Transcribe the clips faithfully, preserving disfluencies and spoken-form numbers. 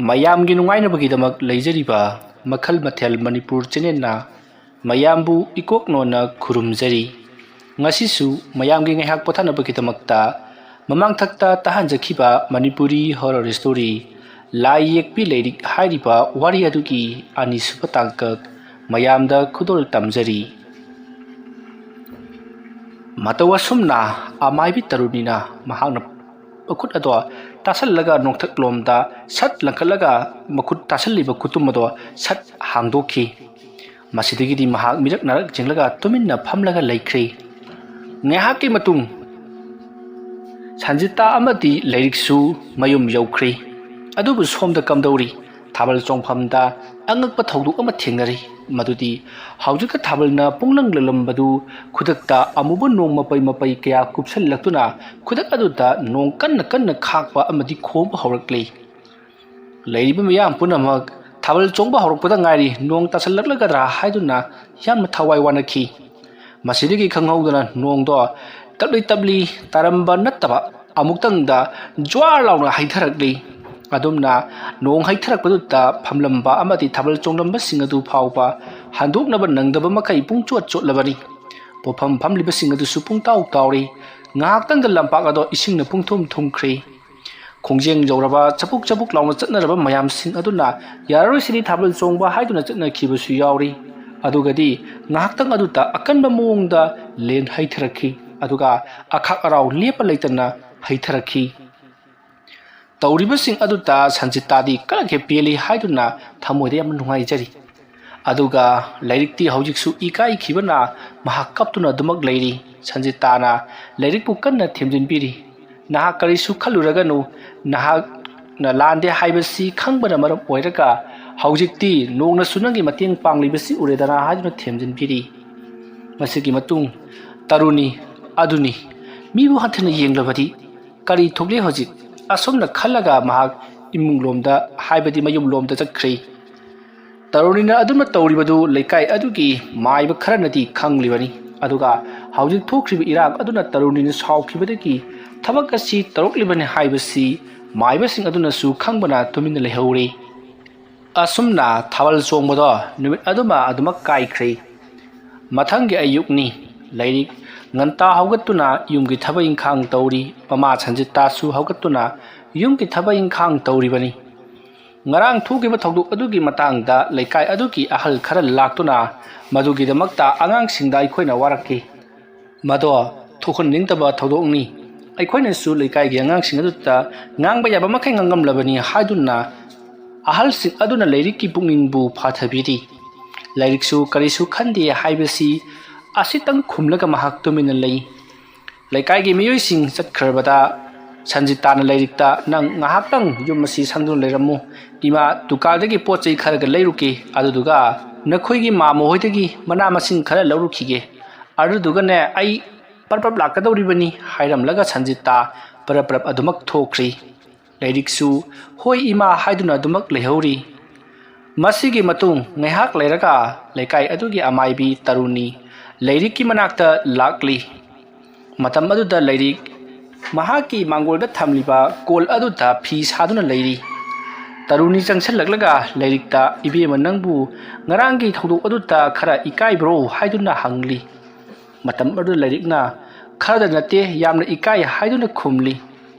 ꯃꯌꯥꯝꯒꯤ ꯅꯨꯡꯉꯥꯏꯅꯕꯒꯤꯗꯃꯛ ꯂꯩꯖꯔꯤꯕ ꯃꯈꯜ ꯃꯊꯦꯜ ꯃꯅꯤꯄꯨꯔ ꯆꯦꯅꯦꯜꯅ ꯃꯌꯥꯝꯕꯨ ꯏꯀꯣꯛ ꯅꯣꯟꯅ ꯈꯨꯔꯨꯝꯖꯔꯤ꯫ ꯉꯁꯤꯁꯨ ꯃꯌꯥꯝꯒꯤ ꯉꯥꯏꯍꯥꯛ ꯄꯣꯊꯥꯅꯕꯒꯤꯗꯃꯛꯇ ꯃꯃꯥꯡꯊꯛꯇ ꯇꯥꯍꯟꯖꯈꯤꯕ ꯃꯅꯤꯄꯨꯔꯤ ꯍꯣꯔꯔ ꯁ꯭ꯇꯣꯔꯤ ꯂꯥꯏ ꯌꯦꯛꯄꯤ ꯂꯥꯏꯔꯤꯛ ꯍꯥꯏꯔꯤꯕ ꯋꯥꯔꯤ ꯑꯗꯨꯒꯤ ꯑꯅꯤꯁꯨꯕ ꯇꯥꯡꯀꯛ ꯃꯌꯥꯝꯗ ꯈꯨꯗꯣꯜ ꯇꯝꯖꯔꯤ꯫ ꯃꯇꯧ ꯑꯁꯨꯝꯅ ꯑꯃꯥꯏꯕꯤ ꯇꯔꯨꯅꯤꯅ ꯃꯍꯥꯛꯅ ꯃꯈꯨꯠ ꯑꯗꯣ ꯇꯥꯁꯜꯂꯒ ꯅꯣꯡꯊꯛꯂꯣꯝꯗ ꯁꯠ ꯂꯪꯈꯠꯂꯒ ꯃꯈꯨꯠ ꯇꯥꯁꯜꯂꯤꯕ ꯈꯨꯇꯨꯝ ꯑꯗꯣ ꯁꯠ ꯍꯥꯡꯗꯣꯛꯈꯤ꯫ ꯃꯁꯤꯗꯒꯤꯗꯤ ꯃꯍꯥꯛ ꯃꯤꯔꯛ ꯅꯥꯔꯛ ꯌꯦꯡꯂꯒ ꯇꯨꯃꯤꯟꯅ ꯐꯝꯂꯒ ꯂꯩꯈ꯭ꯔꯦ꯫ ꯉꯥꯏꯍꯥꯛꯀꯤ ꯃꯇꯨꯡ ꯁꯟꯖꯤꯇꯥ ꯑꯃꯗꯤ ꯂꯥꯏꯔꯤꯛꯁꯨ ꯃꯌꯨꯝ ꯌꯧꯈ꯭ꯔꯦ꯫ ꯑꯗꯨꯕꯨ ꯁꯣꯝꯗ ꯀꯝꯗꯧꯔꯤ? ꯊꯥꯕꯜ ꯆꯣꯡꯐꯝꯗ ꯑꯉꯛꯄ ꯊꯧꯗꯣꯛ ꯑꯃ ꯊꯦꯡꯅꯔꯤ꯫ ꯃꯗꯨꯗꯤ ꯍꯧꯖꯤꯛꯀ ꯊꯥꯕꯜꯅ ꯄꯨꯡꯂꯪ ꯂꯪꯂꯝꯕꯗꯨ ꯈꯨꯗꯛꯇ ꯑꯃꯨꯕ ꯅꯣꯡ ꯃꯄꯩ ꯃꯄꯩ ꯀꯌꯥ ꯀꯨꯞꯁꯜꯂꯛꯇꯨꯅ ꯈꯨꯗꯛ ꯑꯗꯨꯗ ꯅꯣꯡ ꯀꯟꯅ ꯀꯟꯅ ꯈꯥꯛꯄ ꯑꯃꯗꯤ ꯈꯣꯡꯕ ꯍꯧꯔꯛꯂꯤ꯫ ꯂꯩꯔꯤꯕ ꯃꯤꯌꯥꯝ ꯄꯨꯝꯅꯃꯛ ꯊꯥꯕꯜ ꯆꯣꯡꯕ ꯍꯧꯔꯛꯄꯗ ꯉꯥꯏꯔꯤ, ꯅꯣꯡ ꯇꯥꯁꯜꯂꯛꯂꯒꯗ꯭ꯔꯥ ꯍꯥꯏꯗꯨꯅ ꯌꯥꯝꯅ ꯊꯋꯥꯏ ꯋꯥꯅꯈꯤ꯫ ꯃꯁꯤꯗꯒꯤ ꯈꯪꯍꯧꯗꯅ ꯅꯣꯡꯗꯣ ꯇꯞꯂꯤ ꯇꯞꯂꯤ ꯇꯥꯔꯝꯕ ꯅꯠꯇꯕ ꯑꯃꯨꯛꯇꯪꯗ ꯖ꯭ꯋꯥꯔ ꯂꯥꯎꯅ ꯍꯩꯊꯔꯛꯂꯤ꯫ ꯑꯗꯨꯝꯅ ꯅꯣꯡ ꯍꯩꯊꯔꯛꯄꯗꯨꯗ ꯐꯝꯂꯝꯕ ꯑꯃꯗꯤ ꯊꯥꯕꯜ ꯆꯣꯡꯂꯝꯕꯁꯤꯡ ꯑꯗꯨ ꯐꯥꯎꯕ ꯍꯟꯗꯣꯛꯅꯕ ꯅꯪꯗꯕ ꯃꯈꯩ ꯄꯨꯡꯆꯣꯠ ꯆꯣꯠꯂꯕꯅꯤ꯫ ꯄꯣꯠꯐꯝ ꯐꯝꯂꯤꯕꯁꯤꯡ ꯑꯗꯨꯁꯨ ꯄꯨꯡꯇꯥꯎ ꯇꯥꯎꯔꯤ꯫ ꯉꯥꯏꯍꯥꯛꯇꯪꯗ ꯂꯝꯄꯥꯛ ꯑꯗꯣ ꯏꯁꯤꯡꯅ ꯄꯨꯡꯊꯨꯝ ꯊꯨꯝꯈ꯭ꯔꯦ꯫ ꯈꯣꯡꯖꯦꯡ ꯌꯧꯔꯕ ꯆꯕꯨꯛ ꯆꯕꯨꯛ ꯂꯥꯎꯅ ꯆꯠꯅꯔꯕ ꯃꯌꯥꯝꯁꯤꯡ ꯑꯗꯨꯅ ꯌꯥꯔꯔꯣꯏꯁꯤꯗꯤ ꯊꯥꯕꯜ ꯆꯣꯡꯕ ꯍꯥꯏꯗꯨꯅ ꯆꯠꯅꯈꯤꯕꯁꯨ ꯌꯥꯎꯔꯤ꯫ ꯑꯗꯨꯒꯗꯤ ꯉꯥꯏꯍꯥꯛꯇꯪ ꯑꯗꯨꯗ ꯑꯀꯟꯕ ꯃꯑꯣꯡꯗ ꯂꯦꯟ ꯍꯩꯊꯔꯛꯈꯤ꯫ ꯑꯗꯨꯒ ꯑꯈꯥꯛ ꯑꯔꯥꯎ ꯂꯦꯞꯄ ꯂꯩꯇꯅ ꯍꯩꯊꯔꯛꯈꯤ꯫ ꯇꯧꯔꯤꯕꯁꯤꯡ ꯑꯗꯨꯗ ꯁꯟꯖꯤꯇꯥꯗꯤ ꯀꯂꯛ ꯍꯦꯛ ꯄꯦꯜꯂꯤ ꯍꯥꯏꯗꯨꯅ ꯊꯃꯣꯏꯗ ꯌꯥꯝꯅ ꯅꯨꯡꯉꯥꯏꯖꯔꯤ꯫ ꯑꯗꯨꯒ ꯂꯥꯏꯔꯤꯛꯇꯤ ꯍꯧꯖꯤꯛꯁꯨ ꯏꯀꯥꯏꯈꯤꯕꯅ ꯃꯍꯥꯛ ꯀꯞꯇꯨꯅ ꯑꯗꯨꯃꯛ ꯂꯩꯔꯤ꯫ ꯁꯟꯖꯤꯇꯥꯅ ꯂꯥꯏꯔꯤꯛꯄꯨ ꯀꯟꯅ ꯊꯦꯝꯖꯤꯟꯕꯤꯔꯤ꯫ "ꯅꯍꯥꯛ ꯀꯔꯤꯁꯨ ꯈꯜꯂꯨꯔꯒꯅꯨ, ꯅꯍꯥꯛꯅ ꯂꯥꯟꯗꯦ ꯍꯥꯏꯕꯁꯤ ꯈꯪꯕꯅ ꯃꯔꯝ ꯑꯣꯏꯔꯒ ꯍꯧꯖꯤꯛꯇꯤ ꯅꯣꯡꯅꯁꯨ ꯅꯪꯒꯤ ꯃꯇꯦꯡ ꯄꯥꯡꯂꯤꯕꯁꯤ ꯎꯔꯦꯗꯅ" ꯍꯥꯏꯗꯨꯅ ꯊꯦꯝꯖꯤꯟꯕꯤꯔꯤ꯫ ꯃꯁꯤꯒꯤ ꯃꯇꯨꯡ ꯇꯔꯨꯅꯤ, ꯑꯗꯨꯅꯤ, ꯃꯤꯕꯨ ꯍꯟꯊꯅ ꯌꯦꯡꯂꯕꯗꯤ ꯀꯔꯤ ꯊꯣꯛꯂꯤ ꯍꯧꯖꯤꯛ? ꯑꯁꯨꯝꯅ ꯈꯜꯂꯒ ꯃꯍꯥꯛ ꯏꯃꯨꯡꯂꯣꯝꯗ, ꯍꯥꯏꯕꯗꯤ ꯃꯌꯨꯝꯂꯣꯝꯗ ꯆꯠꯈ꯭ꯔꯦ꯫ ꯇꯔꯨꯅꯤꯅ ꯑꯗꯨꯝꯅ ꯇꯧꯔꯤꯕꯗꯨ ꯂꯩꯀꯥꯏ ꯑꯗꯨꯒꯤ ꯃꯥꯏꯕ ꯈꯔꯅꯗꯤ ꯈꯪꯂꯤꯕꯅꯤ꯫ ꯑꯗꯨꯒ ꯍꯧꯖꯤꯛ ꯊꯣꯛꯈ꯭ꯔꯤꯕ ꯏꯔꯥꯡ ꯑꯗꯨꯅ ꯇꯔꯨꯅꯤꯅ ꯁꯥꯎꯈꯤꯕꯗꯒꯤ ꯊꯕꯛ ꯑꯁꯤ ꯇꯧꯔꯛꯂꯤꯕꯅꯤ ꯍꯥꯏꯕꯁꯤ ꯃꯥꯏꯕꯁꯤꯡ ꯑꯗꯨꯅꯁꯨ ꯈꯪꯕꯅ ꯇꯨꯃꯤꯟꯅ ꯂꯩꯍꯧꯔꯤ꯫ ꯑꯁꯨꯝꯅ ꯊꯥꯕꯜ ꯆꯣꯡꯕꯗꯣ ꯅꯨꯃꯤꯠ ꯑꯗꯨꯃ ꯑꯗꯨꯃꯛ ꯀꯥꯏꯈ꯭ꯔꯦ꯫ ꯃꯊꯪꯒꯤ ꯑꯌꯨꯛꯅꯤ꯫ ꯂꯩꯔꯤꯛ ꯉꯟꯇꯥ ꯍꯧꯒꯠꯇꯨꯅ ꯌꯨꯝꯒꯤ ꯊꯕꯛ ꯏꯪꯈꯥꯡ ꯇꯧꯔꯤ꯫ ꯃꯃꯥ ꯁꯟꯖꯤꯇꯥꯁꯨ ꯍꯧꯒꯠꯇꯨꯅ ꯌꯨꯝꯒꯤ ꯊꯕꯛ ꯏꯪꯈꯥꯡ ꯇꯧꯔꯤꯕꯅꯤ꯫ ꯉꯔꯥꯡ ꯊꯣꯛꯈꯤꯕ ꯊꯧꯗꯣꯛ ꯑꯗꯨꯒꯤ ꯃꯇꯥꯡꯗ ꯂꯩꯀꯥꯏ ꯑꯗꯨꯒꯤ ꯑꯍꯜ ꯈꯔ ꯂꯥꯛꯇꯨꯅ ꯃꯗꯨꯒꯤꯗꯃꯛꯇ ꯑꯉꯥꯡꯁꯤꯡꯗ ꯑꯩꯈꯣꯏꯅ ꯋꯥꯔꯛꯈꯤ꯫ ꯃꯗꯣ ꯊꯣꯛꯍꯟꯅꯤꯡꯗꯕ ꯊꯧꯗꯣꯛꯅꯤ꯫ ꯑꯩꯈꯣꯏꯅꯁꯨ ꯂꯩꯀꯥꯏꯒꯤ ꯑꯉꯥꯡꯁꯤꯡ ꯑꯗꯨꯗ ꯉꯥꯡꯕ ꯌꯥꯕ ꯃꯈꯩ ꯉꯥꯡꯉꯝꯂꯕꯅꯤ ꯍꯥꯏꯗꯨꯅ ꯑꯍꯜꯁꯤꯡ ꯑꯗꯨꯅ ꯂꯩꯔꯤꯛꯀꯤ ꯄꯨꯛꯅꯤꯡꯕꯨ ꯐꯥꯊꯕꯤꯔꯤ꯫ ꯂꯩꯔꯤꯛꯁꯨ ꯀꯔꯤꯁꯨ ꯈꯟꯗꯦ ꯍꯥꯏꯕꯁꯤ ꯑꯁꯤꯇꯪ ꯈꯨꯝꯂꯒ ꯃꯍꯥꯛ ꯇꯨꯃꯤꯟꯅ ꯂꯩ꯫ ꯂꯩꯀꯥꯏꯒꯤ ꯃꯤꯑꯣꯏꯁꯤꯡ ꯆꯠꯈ꯭ꯔꯕꯗ ꯁꯟꯖꯤꯇꯥꯅ ꯂꯩꯔꯤꯛꯇ, "ꯅꯪ ꯉꯥꯏꯍꯥꯛꯇꯪ ꯌꯨꯝ ꯑꯁꯤ ꯁꯪꯗꯨꯅ ꯂꯩꯔꯝꯃꯨ꯫ ꯏꯃꯥ ꯗꯨꯀꯥꯟꯗꯒꯤ ꯄꯣꯠ ꯆꯩ ꯈꯔꯒ ꯂꯩꯔꯨꯒꯦ꯫ ꯑꯗꯨꯗꯨꯒ ꯅꯈꯣꯏꯒꯤ ꯃꯥꯃ ꯍꯣꯏꯗꯒꯤ ꯃꯅꯥ ꯃꯁꯤꯡ ꯈꯔ ꯂꯧꯔꯨꯈꯤꯒꯦ꯫ ꯑꯗꯨꯗꯨꯒꯅꯦ ꯑꯩ ꯄꯔꯞ ꯄꯔꯞ ꯂꯥꯛꯀꯗꯧꯔꯤꯕꯅꯤ" ꯍꯥꯏꯔꯝꯂꯒ ꯁꯟꯖꯤꯇꯥ ꯄꯔꯞ ꯄꯔꯞ ꯑꯗꯨꯃꯛ ꯊꯣꯛꯈ꯭ꯔꯤ꯫ ꯂꯩꯔꯤꯛꯁꯨ "ꯍꯣꯏ ꯏꯃꯥ" ꯍꯥꯏꯗꯨꯅ ꯑꯗꯨꯃꯛ ꯂꯩꯍꯧꯔꯤ꯫ ꯃꯁꯤꯒꯤ ꯃꯇꯨꯡ ꯉꯥꯏꯍꯥꯛ ꯂꯩꯔꯒ ꯂꯩꯀꯥꯏ ꯑꯗꯨꯒꯤ ꯑꯃꯥꯏꯕꯤ ꯇꯔꯨꯅꯤ ꯂꯩꯔꯤꯛꯀꯤ ꯃꯅꯥꯛꯇ ꯂꯥꯛꯂꯤ꯫ ꯃꯇꯝ ꯑꯗꯨꯗ ꯂꯩꯔꯤꯛ ꯃꯍꯥꯛꯀꯤ ꯃꯥꯡꯒꯣꯜꯗ ꯊꯝꯂꯤꯕ ꯀꯣꯜ ꯑꯗꯨꯗ ꯐꯤ ꯁꯥꯗꯨꯅ ꯂꯩꯔꯤ꯫ ꯇꯔꯨꯅꯤ ꯆꯪꯁꯤꯜꯂꯛꯂꯒ ꯂꯩꯔꯤꯛꯇ, "ꯏꯕꯦꯝꯃ, ꯅꯪꯕꯨ ꯉꯔꯥꯡꯒꯤ ꯊꯧꯗꯣꯛ ꯑꯗꯨꯗ ꯈꯔ ꯏꯀꯥꯏꯕ꯭ꯔꯣ?" ꯍꯥꯏꯗꯨꯅ ꯍꯪꯂꯤ꯫ ꯃꯇꯝ ꯑꯗꯨꯗ ꯂꯩꯔꯤꯛꯅ, "ꯈꯔꯗ ꯅꯠꯇꯦ, ꯌꯥꯝꯅ ꯏꯀꯥꯏ" ꯍꯥꯏꯗꯨꯅ ꯈꯨꯝꯂꯤ꯫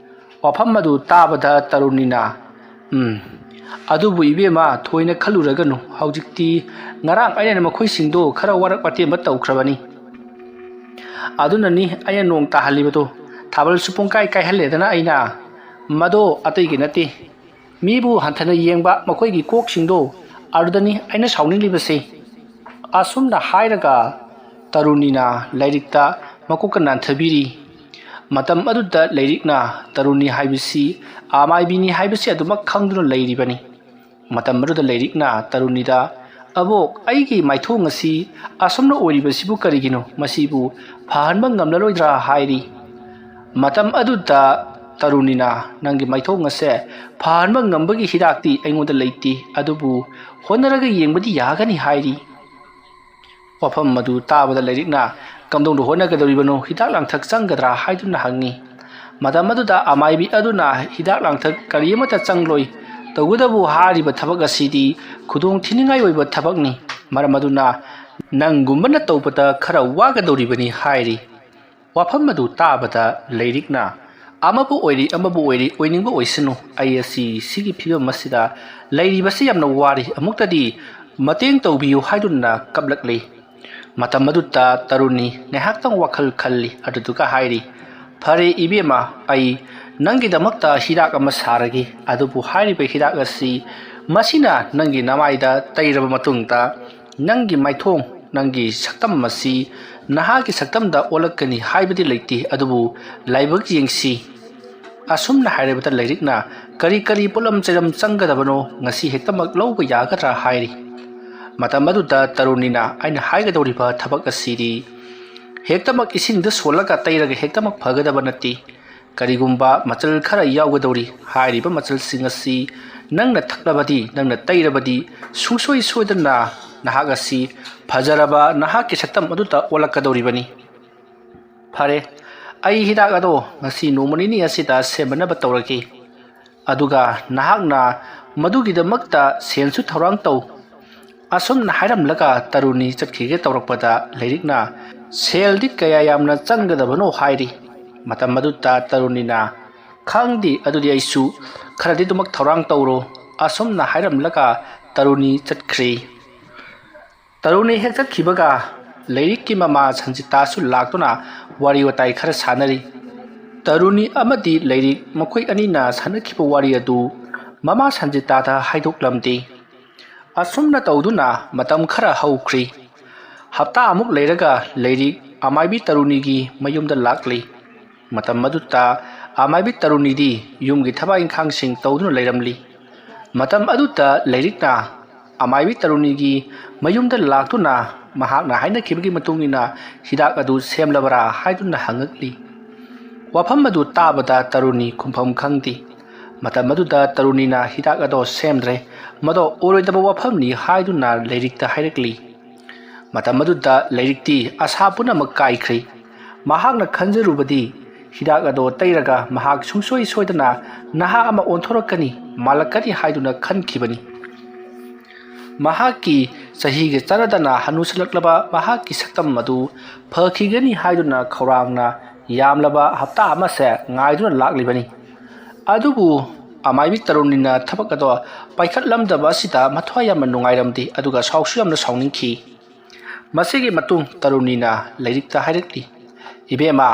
ꯋꯥꯐꯝ ꯑꯗꯨ ꯇꯥꯕꯗ ꯇꯔꯨꯅꯤꯅ, "ꯎꯝ, ꯑꯗꯨꯕꯨ ꯏꯕꯦꯝꯃ, ꯊꯣꯏꯅ ꯈꯜꯂꯨꯔꯒꯅꯨ꯫ ꯍꯧꯖꯤꯛꯇꯤ ꯉꯔꯥꯡ ꯑꯩꯅ ꯃꯈꯣꯏꯁꯤꯡꯗꯣ ꯈꯔ ꯋꯥꯔꯛ ꯋꯥꯇꯦꯝꯕ ꯇꯧꯈ꯭ꯔꯕꯅꯤ꯫ ꯑꯗꯨꯅꯅꯤ ꯑꯩꯅ ꯅꯣꯡ ꯇꯥꯍꯜꯂꯤꯕꯗꯣ꯫ ꯊꯥꯕꯜꯁꯨ ꯄꯨꯡꯀꯥꯏ ꯀꯥꯏꯍꯜꯂꯦꯗꯅ ꯑꯩꯅ꯫ ꯃꯗꯣ ꯑꯇꯩꯒꯤ ꯅꯠꯇꯦ꯫ ꯃꯤꯕꯨ ꯍꯟꯊꯅ ꯌꯦꯡꯕ ꯃꯈꯣꯏꯒꯤ ꯀꯣꯛꯁꯤꯡꯗꯣ ꯑꯗꯨꯗꯅꯤ ꯑꯩꯅ ꯁꯥꯎꯅꯤꯡꯂꯤꯕꯁꯦ"꯫ ꯑꯁꯨꯝꯅ ꯍꯥꯏꯔꯒ ꯇꯔꯨꯅꯤꯅ ꯂꯩꯔꯤꯛꯇ ꯃꯀꯣꯛꯀ ꯅꯥꯟꯊꯕꯤꯔꯤ꯫ ꯃꯇꯝ ꯑꯗꯨꯗ ꯂꯩꯔꯤꯛꯅ ꯇꯔꯨꯅꯤ ꯍꯥꯏꯕꯁꯤ ꯑꯃꯥꯏꯕꯤꯅꯤ ꯍꯥꯏꯕꯁꯤ ꯑꯗꯨꯃꯛ ꯈꯪꯗꯨꯅ ꯂꯩꯔꯤꯕꯅꯤ꯫ ꯃꯇꯝ ꯑꯗꯨꯗ ꯂꯩꯔꯤꯛꯅ ꯇꯔꯨꯅꯤꯗ, "ꯑꯕꯣꯛ, ꯑꯩꯒꯤ ꯃꯥꯏꯊꯣꯡ ꯑꯁꯤ ꯑꯁꯨꯝꯅ ꯑꯣꯏꯔꯤꯕꯁꯤꯕꯨ ꯀꯔꯤꯒꯤꯅꯣ? ꯃꯁꯤꯕꯨ ꯐꯍꯟꯕ ꯉꯝꯂꯔꯣꯏꯗ꯭ꯔꯥ?" ꯍꯥꯏꯔꯤ꯫ ꯃꯇꯝ ꯑꯗꯨꯗ ꯇꯔꯨꯅꯤꯅ, "ꯅꯪꯒꯤ ꯃꯥꯏꯊꯣꯡ ꯑꯁꯦ ꯐꯍꯟꯕ ꯉꯝꯕꯒꯤ ꯍꯤꯗꯥꯛꯇꯤ ꯑꯩꯉꯣꯟꯗ ꯂꯩꯇꯦ, ꯑꯗꯨꯕꯨ ꯍꯣꯠꯅꯔꯒ ꯌꯦꯡꯕꯗꯤ ꯌꯥꯒꯅꯤ" ꯍꯥꯏꯔꯤ꯫ ꯋꯥꯐꯝ ꯑꯗꯨ ꯇꯥꯕꯗ ꯂꯩꯔꯤꯛꯅ, "ꯀꯝꯗꯧꯅ ꯍꯣꯠꯅꯒꯗꯧꯔꯤꯕꯅꯣ? ꯍꯤꯗꯥꯛ ꯂꯥꯡꯊꯛ ꯆꯪꯒꯗ꯭ꯔꯥ?" ꯍꯥꯏꯗꯨꯅ ꯍꯪꯉꯤ꯫ ꯃꯇꯝ ꯑꯗꯨꯗ ꯑꯃꯥꯏꯕꯤ ꯑꯗꯨꯅ ꯍꯤꯗꯥꯛ ꯂꯥꯡꯊꯛ ꯀꯔꯤ ꯑꯃꯠꯇ ꯆꯪꯂꯣꯏ, ꯇꯧꯒꯗꯕꯨ ꯍꯥꯏꯔꯤꯕ ꯊꯕꯛ ꯑꯁꯤꯗꯤ ꯈꯨꯗꯣꯡ ꯊꯤꯅꯤꯡꯉꯥꯏ ꯑꯣꯏꯕ ꯊꯕꯛꯅꯤ, ꯃꯔꯝ ꯑꯗꯨꯅ ꯅꯪꯒꯨꯝꯕꯅ ꯇꯧꯕꯗ ꯈꯔ ꯋꯥꯒꯗꯧꯔꯤꯕꯅꯤ ꯍꯥꯏꯔꯤ꯫ ꯋꯥꯐꯝ ꯑꯗꯨ ꯇꯥꯕꯗ ꯂꯩꯔꯤꯛꯅ, "ꯑꯃꯕꯨ ꯑꯣꯏꯔꯤ, ꯑꯃꯕꯨ ꯑꯣꯏꯔꯤ, ꯑꯣꯏꯅꯤꯡꯕ ꯑꯣꯏꯁꯅꯨ, ꯑꯩ ꯑꯁꯤ ꯁꯤꯒꯤ ꯐꯤꯕꯝ ꯑꯁꯤꯗ ꯂꯩꯔꯤꯕꯁꯤ ꯌꯥꯝꯅ ꯋꯥꯔꯤ, ꯑꯃꯨꯛꯇꯗꯤ ꯃꯇꯦꯡ ꯇꯧꯕꯤꯌꯨ" ꯍꯥꯏꯗꯨꯅ ꯀꯞꯂꯛꯂꯤ꯫ ꯃꯇꯝ ꯑꯗꯨꯗ ꯇꯔꯨꯅꯤ ꯉꯥꯏꯍꯥꯛꯇꯪ ꯋꯥꯈꯜ ꯈꯜꯂꯤ, ꯑꯗꯨꯗꯨꯒ ꯍꯥꯏꯔꯤ, "ꯐꯔꯦ ꯏꯕꯦꯝꯃ, ꯑꯩ ꯅꯪꯒꯤꯗꯃꯛꯇ ꯍꯤꯗꯥꯛ ꯑꯃ ꯁꯥꯔꯒꯦ, ꯑꯗꯨꯕꯨ ꯍꯥꯏꯔꯤꯕ ꯍꯤꯗꯥꯛ ꯑꯁꯤ ꯃꯁꯤꯅ ꯅꯪꯒꯤ ꯅꯃꯥꯏꯗ ꯇꯩꯔꯕ ꯃꯇꯨꯡꯗ ꯅꯪꯒꯤ ꯃꯥꯏꯊꯣꯡ, ꯅꯪꯒꯤ ꯁꯛꯇꯝ ꯑꯁꯤ ꯅꯍꯥꯛꯀꯤ ꯁꯛꯇꯝꯗ ꯑꯣꯜꯂꯛꯀꯅꯤ ꯍꯥꯏꯕꯗꯤ ꯂꯩꯇꯦ, ꯑꯗꯨꯕꯨ ꯂꯥꯏꯕꯛ ꯌꯦꯡꯁꯤ"꯫ ꯑꯁꯨꯝꯅ ꯍꯥꯏꯔꯕꯗ ꯂꯩꯔꯤꯛꯅ, "ꯀꯔꯤ ꯀꯔꯤ ꯄꯣꯠꯂꯝ ꯆꯩꯔꯝ ꯆꯪꯒꯗꯕꯅꯣ? ꯉꯁꯤ ꯍꯦꯛꯇꯃꯛ ꯂꯧꯕ ꯌꯥꯒꯗ꯭ꯔꯥ?" ꯍꯥꯏꯔꯤ꯫ ꯃꯇꯝ ꯑꯗꯨꯗ ꯇꯔꯨꯅꯤꯅ, "ꯑꯩꯅ ꯍꯥꯏꯒꯗꯧꯔꯤꯕ ꯊꯕꯛ ꯑꯁꯤꯗꯤ ꯍꯦꯛꯇꯃꯛ ꯏꯁꯤꯡꯗ ꯁꯣꯜꯂꯒ ꯇꯩꯔꯒ ꯍꯦꯛꯇꯃꯛ ꯐꯒꯗꯕ ꯅꯠꯇꯦ꯫ ꯀꯔꯤꯒꯨꯝꯕ ꯃꯆꯜ ꯈꯔ ꯌꯥꯎꯒꯗꯧꯔꯤ꯫ ꯍꯥꯏꯔꯤꯕ ꯃꯆꯜꯁꯤꯡ ꯑꯁꯤ ꯅꯪꯅ ꯊꯛꯂꯕꯗꯤ, ꯅꯪꯅ ꯇꯩꯔꯕꯗꯤ, ꯁꯨꯡꯁꯣꯏ ꯁꯣꯏꯗꯅ ꯅꯍꯥꯛ ꯑꯁꯤ ꯐꯖꯔꯕ ꯅꯍꯥꯛꯀꯤ ꯁꯛꯇꯝ ꯑꯗꯨꯗ ꯑꯣꯜꯂꯛꯀꯗꯧꯔꯤꯕꯅꯤ꯫ ꯐꯔꯦ, ꯑꯩ ꯍꯤꯗꯥꯛ ꯑꯗꯣ ꯉꯁꯤ ꯅꯣꯡꯃ ꯅꯤꯅꯤ ꯑꯁꯤꯗ ꯁꯦꯝꯅꯅꯕ ꯇꯧꯔꯒꯦ꯫ ꯑꯗꯨꯒ ꯅꯍꯥꯛꯅ ꯃꯗꯨꯒꯤꯗꯃꯛꯇ ꯁꯦꯜꯁꯨ ꯊꯧꯔꯥꯡ ꯇꯧ"꯫ ꯑꯁꯨꯝꯅ ꯍꯥꯏꯔꯝꯂꯒ ꯇꯔꯨꯅꯤ ꯆꯠꯈꯤꯒꯦ ꯇꯧꯔꯛꯄꯗ ꯂꯩꯔꯤꯛꯅ, "ꯁꯦꯜꯗꯤ ꯀꯌꯥ ꯌꯥꯝꯅ ꯆꯪꯒꯗꯕꯅꯣ?" ꯍꯥꯏꯔꯤ꯫ ꯃꯇꯝ ꯑꯗꯨꯗ ꯇꯔꯨꯅꯤꯅ, "ꯈꯪꯗꯦ, ꯑꯗꯨꯗꯤ ꯑꯩꯁꯨ ꯈꯔꯗꯤ ꯑꯗꯨꯃꯛ ꯊꯧꯔꯥꯡ ꯇꯧꯔꯣ"꯫ ꯑꯁꯨꯝꯅ ꯍꯥꯏꯔꯝꯂꯒ ꯇꯔꯨꯅꯤ ꯆꯠꯈ꯭ꯔꯦ꯫ ꯇꯔꯨꯅꯤ ꯍꯦꯛ ꯆꯠꯈꯤꯕꯒ ꯂꯩꯔꯤꯛꯀꯤ ꯃꯃꯥ ꯁꯟꯖꯤꯇꯥꯁꯨ ꯂꯥꯛꯇꯨꯅ ꯋꯥꯔꯤ ꯋꯥꯇꯥꯏ ꯈꯔ ꯁꯥꯟꯅꯔꯤ꯫ ꯇꯔꯨꯅꯤ ꯑꯃꯗꯤ ꯂꯩꯔꯤꯛ ꯃꯈꯣꯏ ꯑꯅꯤꯅ ꯁꯥꯟꯅꯈꯤꯕ ꯋꯥꯔꯤ ꯑꯗꯨ ꯃꯃꯥ ꯁꯟꯖꯤꯇꯥꯗ ꯍꯥꯏꯗꯣꯛꯂꯝꯗꯦ꯫ ꯑꯁꯨꯝꯅ ꯇꯧꯗꯨꯅ ꯃꯇꯝ ꯈꯔ ꯍꯧꯈ꯭ꯔꯤ꯫ ꯍꯞꯇꯥ ꯑꯃꯨꯛ ꯂꯩꯔꯒ ꯂꯩꯔꯤꯛ ꯑꯃꯥꯏꯕꯤ ꯇꯔꯨꯅꯤꯒꯤ ꯃꯌꯨꯝꯗ ꯂꯥꯛꯂꯤ꯫ ꯃꯇꯝ ꯑꯗꯨꯗ ꯑꯃꯥꯏꯕꯤ ꯇꯔꯨꯅꯤꯗꯤ ꯌꯨꯝꯒꯤ ꯊꯕꯛ ꯏꯪꯈꯥꯡꯁꯤꯡ ꯇꯧꯗꯨꯅ ꯂꯩꯔꯝꯂꯤ꯫ ꯃꯇꯝ ꯑꯗꯨꯗ ꯂꯩꯔꯤꯛꯅ ꯑꯃꯥꯏꯕꯤ ꯇꯔꯨꯅꯤꯒꯤ ꯃꯌꯨꯝꯗ ꯂꯥꯛꯇꯨꯅ ꯃꯍꯥꯛꯅ ꯍꯥꯏꯅꯈꯤꯕꯒꯤ ꯃꯇꯨꯡ ꯏꯟꯅ ꯍꯤꯗꯥꯛ ꯑꯗꯨ ꯁꯦꯝꯂꯕꯔꯥ ꯍꯥꯏꯗꯨꯅ ꯍꯪꯉꯛꯂꯤ꯫ ꯋꯥꯐꯝ ꯑꯗꯨ ꯇꯥꯕꯗ ꯇꯔꯨꯅꯤ ꯈꯨꯝꯐꯝ ꯈꯪꯗꯦ꯫ ꯃꯇꯝ ꯑꯗꯨꯗ ꯇꯔꯨꯅꯤꯅ ꯍꯤꯗꯥꯛ ꯑꯗꯣ ꯁꯦꯝꯗ꯭ꯔꯦ, ꯃꯗꯣ ꯑꯣꯏꯔꯣꯏꯗꯕ ꯋꯥꯐꯝꯅꯤ ꯍꯥꯏꯗꯨꯅ ꯂꯩꯔꯤꯛꯇ ꯍꯥꯏꯔꯛꯂꯤ꯫ ꯃꯇꯝ ꯑꯗꯨꯗ ꯂꯩꯔꯤꯛꯇꯤ ꯑꯁꯥ ꯄꯨꯝꯅꯃꯛ ꯀꯥꯏꯈ꯭ꯔꯦ꯫ ꯃꯍꯥꯛꯅ ꯈꯟꯖꯔꯨꯕꯗꯤ ꯍꯤꯗꯥꯛ ꯑꯗꯣ ꯇꯩꯔꯒ ꯃꯍꯥꯛ ꯁꯨꯡꯁꯣꯏ ꯁꯣꯏꯗꯅ ꯅꯍꯥ ꯑꯃ ꯑꯣꯟꯊꯣꯔꯛꯀꯅꯤ, ꯃꯥꯜꯂꯛꯀꯅꯤ ꯍꯥꯏꯗꯨꯅ ꯈꯟꯈꯤꯕꯅꯤ꯫ ꯃꯍꯥꯛꯀꯤ ꯆꯍꯤꯒ ꯆꯥꯟꯅꯗꯅ ꯍꯅꯨꯁꯜꯂꯛꯂꯕ ꯃꯍꯥꯛꯀꯤ ꯁꯛꯇꯝ ꯑꯗꯨ ꯐꯈꯤꯒꯅꯤ ꯍꯥꯏꯗꯨꯅ ꯈꯧꯔꯥꯡꯅ ꯌꯥꯝꯂꯕ ꯍꯞꯇꯥ ꯑꯃꯁꯦ ꯉꯥꯏꯗꯨꯅ ꯂꯥꯛꯂꯤꯕꯅꯤ꯫ ꯑꯗꯨꯕꯨ ꯑꯃꯥꯏꯕꯤ ꯇꯔꯨꯅꯤꯅ ꯊꯕꯛ ꯑꯗꯣ ꯄꯥꯏꯈꯠꯂꯝꯗꯕ ꯑꯁꯤꯗ ꯃꯊ꯭ꯋꯥꯏ ꯌꯥꯝꯅ ꯅꯨꯡꯉꯥꯏꯔꯝꯗꯦ, ꯑꯗꯨꯒ ꯁꯥꯎꯁꯨ ꯌꯥꯝꯅ ꯁꯥꯎꯅꯤꯡꯈꯤ꯫ ꯃꯁꯤꯒꯤ ꯃꯇꯨꯡ ꯇꯔꯨꯅꯤꯅ ꯂꯥꯏꯔꯤꯛꯇ ꯍꯥꯏꯔꯛꯂꯤ, "ꯏꯕꯦꯝꯃ,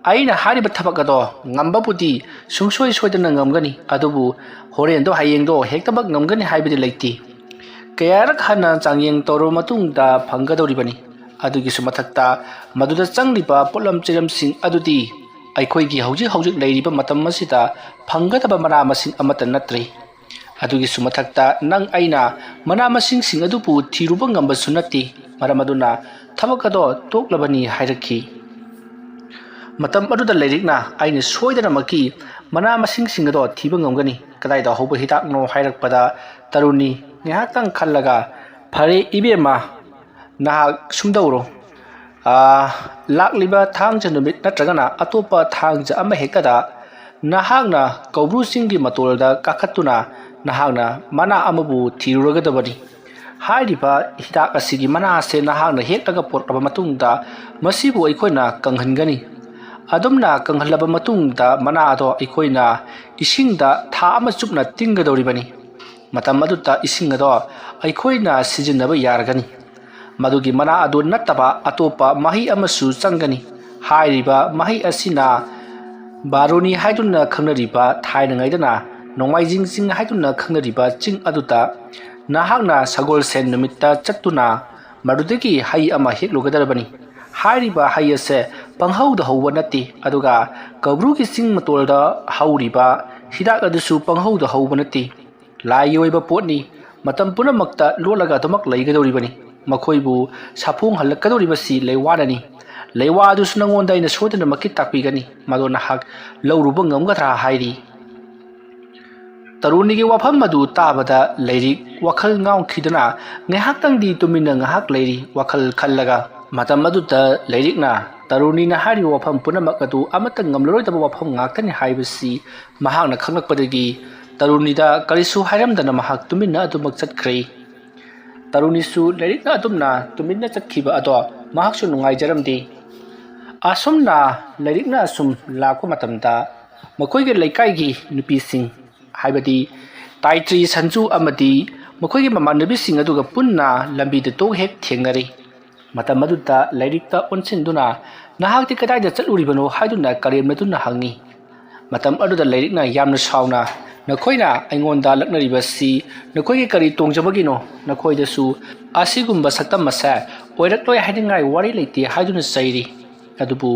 ꯑꯩꯅ ꯍꯥꯏꯔꯤꯕ ꯊꯕꯛ ꯑꯗꯣ ꯉꯝꯕꯕꯨꯗꯤ ꯁꯨꯡꯁꯣꯏ ꯁꯣꯏꯗꯅ ꯉꯝꯒꯅꯤ, ꯑꯗꯨꯕꯨ ꯍꯣꯔꯦꯟꯗꯣ ꯍꯌꯦꯡꯗꯣ ꯍꯦꯛꯇꯃꯛ ꯉꯝꯒꯅꯤ ꯍꯥꯏꯕꯗꯤ ꯂꯩꯇꯦ꯫ ꯀꯌꯥꯔꯛ ꯍꯟꯅ ꯆꯥꯡꯌꯦꯡ ꯇꯧꯔꯕ ꯃꯇꯨꯡꯗ ꯐꯪꯒꯗꯧꯔꯤꯕꯅꯤ꯫ ꯑꯗꯨꯒꯤꯁꯨ ꯃꯊꯛꯇ ꯃꯗꯨꯗ ꯆꯪꯂꯤꯕ ꯄꯣꯠꯂꯝ ꯆꯩꯔꯝꯁꯤꯡ ꯑꯗꯨꯗꯤ ꯑꯩꯈꯣꯏꯒꯤ ꯍꯧꯖꯤꯛ ꯍꯧꯖꯤꯛ ꯂꯩꯔꯤꯕ ꯃꯇꯝ ꯑꯁꯤꯗ ꯐꯪꯒꯗꯕ ꯃꯅꯥ ꯃꯁꯤꯡ ꯑꯃꯠꯇ ꯅꯠꯇ꯭ꯔꯦ꯫ ꯑꯗꯨꯒꯤꯁꯨ ꯃꯊꯛꯇ ꯅꯪ ꯑꯩꯅ ꯃꯅꯥ ꯃꯁꯤꯡꯁꯤꯡ ꯑꯗꯨꯕꯨ ꯊꯤꯔꯨꯕ ꯉꯝꯕꯁꯨ ꯅꯠꯇꯦ꯫ ꯃꯔꯝ ꯑꯗꯨꯅ ꯊꯕꯛ ꯑꯗꯣ ꯇꯣꯛꯂꯕꯅꯤ" ꯍꯥꯏꯔꯛꯈꯤ꯫ ꯃꯇꯝ ꯑꯗꯨꯗ ꯂꯥꯏꯔꯤꯛꯅ, "ꯑꯩꯅ ꯁꯣꯏꯗꯅꯃꯛꯀꯤ ꯃꯅꯥ ꯃꯁꯤꯡꯁꯤꯡ ꯑꯗꯣ ꯊꯤꯕ ꯉꯝꯒꯅꯤ꯫ ꯀꯗꯥꯏꯗ ꯍꯧꯕ ꯍꯤꯗꯥꯛꯅꯣ?" ꯍꯥꯏꯔꯛꯄꯗ ꯇꯔꯨꯅꯤ ꯉꯥꯏꯍꯥꯛꯇꯪ ꯈꯜꯂꯒ, "ꯐꯔꯦ ꯏꯕꯦꯝꯃ, ꯅꯍꯥꯛ ꯁꯨꯝꯗꯧꯔꯣ꯫ ꯑꯥ, ꯂꯥꯛꯂꯤꯕ ꯊꯥꯡꯖ ꯅꯨꯃꯤꯠ ꯅꯠꯇ꯭ꯔꯒꯅ ꯑꯇꯣꯞꯄ ꯊꯥꯡꯖ ꯑꯃ ꯍꯦꯛꯇꯗ ꯅꯍꯥꯛꯅ ꯀꯧꯕ꯭ꯔꯨ ꯆꯤꯡꯒꯤ ꯃꯇꯣꯜꯗ ꯀꯥꯈꯠꯇꯨꯅ ꯅꯍꯥꯛꯅ ꯃꯅꯥ ꯑꯃꯕꯨ ꯊꯤꯔꯨꯔꯒꯗꯕꯅꯤ꯫ ꯍꯥꯏꯔꯤꯕ ꯍꯤꯗꯥꯛ ꯑꯁꯤꯒꯤ ꯃꯅꯥ ꯑꯁꯦ ꯅꯍꯥꯛꯅ ꯍꯦꯛꯂꯒ ꯄꯨꯔꯛꯂꯕ ꯃꯇꯨꯡꯗ ꯃꯁꯤꯕꯨ ꯑꯩꯈꯣꯏꯅ ꯀꯪꯍꯟꯒꯅꯤ꯫ ꯑꯗꯨꯝꯅ ꯀꯪꯍꯜꯂꯕ ꯃꯇꯨꯡꯗ ꯃꯅꯥ ꯑꯗꯣ ꯑꯩꯈꯣꯏꯅ ꯏꯁꯤꯡꯗ ꯊꯥ ꯑꯃ ꯆꯨꯞꯅ ꯇꯤꯡꯒꯗꯧꯔꯤꯕꯅꯤ꯫ ꯃꯇꯝ ꯑꯗꯨꯗ ꯏꯁꯤꯡ ꯑꯗꯣ ꯑꯩꯈꯣꯏꯅ ꯁꯤꯖꯤꯟꯅꯕ ꯌꯥꯔꯒꯅꯤ꯫ ꯃꯗꯨꯒꯤ ꯃꯅꯥ ꯑꯗꯨ ꯅꯠꯇꯕ ꯑꯇꯣꯞꯄ ꯃꯍꯩ ꯑꯃꯁꯨ ꯆꯪꯒꯅꯤ꯫ ꯍꯥꯏꯔꯤꯕ ꯃꯍꯩ ꯑꯁꯤꯅ ꯕꯥꯔꯨꯅꯤ ꯍꯥꯏꯗꯨꯅ ꯈꯪꯅꯔꯤꯕ, ꯊꯥꯏꯅꯉꯩꯗꯅ ꯅꯣꯡꯃꯥꯏꯖꯤꯡ ꯆꯤꯡ ꯍꯥꯏꯗꯨꯅ ꯈꯪꯅꯔꯤꯕ ꯆꯤꯡ ꯑꯗꯨꯗ ꯅꯍꯥꯛꯅ ꯁꯒꯣꯜꯁꯦꯟ ꯅꯨꯃꯤꯠꯇ ꯆꯠꯇꯨꯅ ꯃꯗꯨꯗꯒꯤ ꯍꯩ ꯑꯃ ꯍꯦꯛꯂꯨꯒꯗꯕꯅꯤ꯫ ꯍꯥꯏꯔꯤꯕ ꯍꯩ ꯑꯁꯦ ꯄꯪꯍꯧꯗ ꯍꯧꯕ ꯅꯠꯇꯦ, ꯑꯗꯨꯒ ꯀꯧꯕ꯭ꯔꯨꯒꯤ ꯆꯤꯡ ꯃꯇꯣꯜꯗ ꯍꯧꯔꯤꯕ ꯍꯤꯗꯥꯛ ꯑꯗꯨꯁꯨ ꯄꯪꯍꯧꯗ ꯍꯧꯕ ꯅꯠꯇꯦ꯫ ꯂꯥꯏꯒꯤ ꯑꯣꯏꯕ ꯄꯣꯠꯅꯤ꯫ ꯃꯇꯝ ꯄꯨꯝꯅꯃꯛꯇ ꯂꯣꯠꯂꯒ ꯑꯗꯨꯃꯛ ꯂꯩꯒꯗꯧꯔꯤꯕꯅꯤ꯫ ꯃꯈꯣꯏꯕꯨ ꯁꯥꯐꯣꯡꯍꯜꯂꯛꯀꯗꯧꯔꯤꯕꯁꯤ ꯂꯩꯋꯥꯅꯅꯤ꯫ ꯂꯩꯋꯥ ꯑꯗꯨꯁꯨ ꯅꯉꯣꯟꯗ ꯑꯩꯅ ꯁꯣꯏꯗꯅꯃꯛꯀꯤ ꯇꯥꯛꯄꯤꯒꯅꯤ꯫ ꯃꯗꯨ ꯅꯍꯥꯛ ꯂꯧꯔꯨꯕ ꯉꯝꯒꯗ꯭ꯔꯥ?" ꯍꯥꯏꯔꯤ꯫ ꯇꯔꯨꯅꯤꯒꯤ ꯋꯥꯐꯝ ꯑꯗꯨ ꯇꯥꯕꯗ ꯂꯩꯔꯤꯛ ꯋꯥꯈꯜ ꯉꯥꯎꯈꯤꯗꯨꯅ ꯉꯥꯏꯍꯥꯛꯇꯪꯗꯤ ꯇꯨꯃꯤꯟꯅ ꯉꯥꯏꯍꯥꯛ ꯂꯩꯔꯤ, ꯋꯥꯈꯜ ꯈꯜꯂꯒ꯫ ꯃꯇꯝ ꯑꯗꯨꯗ ꯂꯩꯔꯤꯛꯅ, ꯇꯔꯨꯅꯤꯅ ꯍꯥꯏꯔꯤꯕ ꯋꯥꯐꯝ ꯄꯨꯝꯅꯃꯛ ꯑꯗꯨ ꯑꯃꯠꯇ ꯉꯝꯂꯔꯣꯏꯗꯕ ꯋꯥꯐꯝ ꯉꯥꯛꯇꯅꯤ ꯍꯥꯏꯕꯁꯤ ꯃꯍꯥꯛꯅ ꯈꯪꯂꯛꯄꯗꯒꯤ ꯇꯔꯨꯅꯤꯗ ꯀꯔꯤꯁꯨ ꯍꯥꯏꯔꯝꯗꯅ ꯃꯍꯥꯛ ꯇꯨꯃꯤꯟꯅ ꯑꯗꯨꯃꯛ ꯆꯠꯈ꯭ꯔꯦ꯫ ꯇꯔꯨꯅꯤꯁꯨ ꯂꯥꯏꯔꯤꯛꯅ ꯑꯗꯨꯝꯅ ꯇꯨꯃꯤꯟꯅ ꯆꯠꯈꯤꯕ ꯑꯗꯣ ꯃꯍꯥꯛꯁꯨ ꯅꯨꯡꯉꯥꯏꯖꯔꯝꯗꯦ꯫ ꯑꯁꯨꯝꯅ ꯂꯥꯏꯔꯤꯛꯅ ꯑꯁꯨꯝ ꯂꯥꯛꯄ ꯃꯇꯝꯗ ꯃꯈꯣꯏꯒꯤ ꯂꯩꯀꯥꯏꯒꯤ ꯅꯨꯄꯤꯁꯤꯡ, ꯍꯥꯏꯕꯗꯤ ꯇꯥꯏꯇ꯭ꯔꯤ, ꯁꯟꯖꯨ ꯑꯃꯗꯤ ꯃꯈꯣꯏꯒꯤ ꯃꯃꯥꯟꯅꯕꯤꯁꯤꯡ ꯑꯗꯨꯒ ꯄꯨꯟꯅ ꯂꯝꯕꯤꯗ ꯇꯣꯛ ꯍꯦꯛ ꯊꯦꯡꯅꯔꯤ꯫ ꯃꯇꯝ ꯑꯗꯨꯗ ꯂꯥꯏꯔꯤꯛꯇ ꯑꯣꯟꯁꯤꯟꯗꯨꯅ "ꯅꯍꯥꯛꯇꯤ ꯀꯗꯥꯏꯗ ꯆꯠꯂꯨꯔꯤꯕꯅꯣ?" ꯍꯥꯏꯗꯨꯅ ꯀꯔꯦꯝꯅꯗꯨꯅ ꯍꯪꯉꯤ꯫ ꯃꯇꯝ ꯑꯗꯨꯗ ꯂꯥꯏꯔꯤꯛꯅ ꯌꯥꯝꯅ ꯁꯥꯎꯅ, "ꯅꯈꯣꯏꯅ ꯑꯩꯉꯣꯟꯗ ꯂꯛꯅꯔꯤꯕꯁꯤ ꯅꯈꯣꯏꯒꯤ ꯀꯔꯤ ꯇꯣꯡꯖꯕꯒꯤꯅꯣ? ꯅꯈꯣꯏꯗꯁꯨ ꯑꯁꯤꯒꯨꯝꯕ ꯁꯛꯇꯝ ꯑꯁꯦ ꯑꯣꯏꯔꯛꯂꯣꯏ ꯍꯥꯏꯅꯤꯡꯉꯥꯏ ꯋꯥꯔꯤ ꯂꯩꯇꯦ" ꯍꯥꯏꯗꯨꯅ ꯆꯩꯔꯤ꯫ ꯑꯗꯨꯕꯨ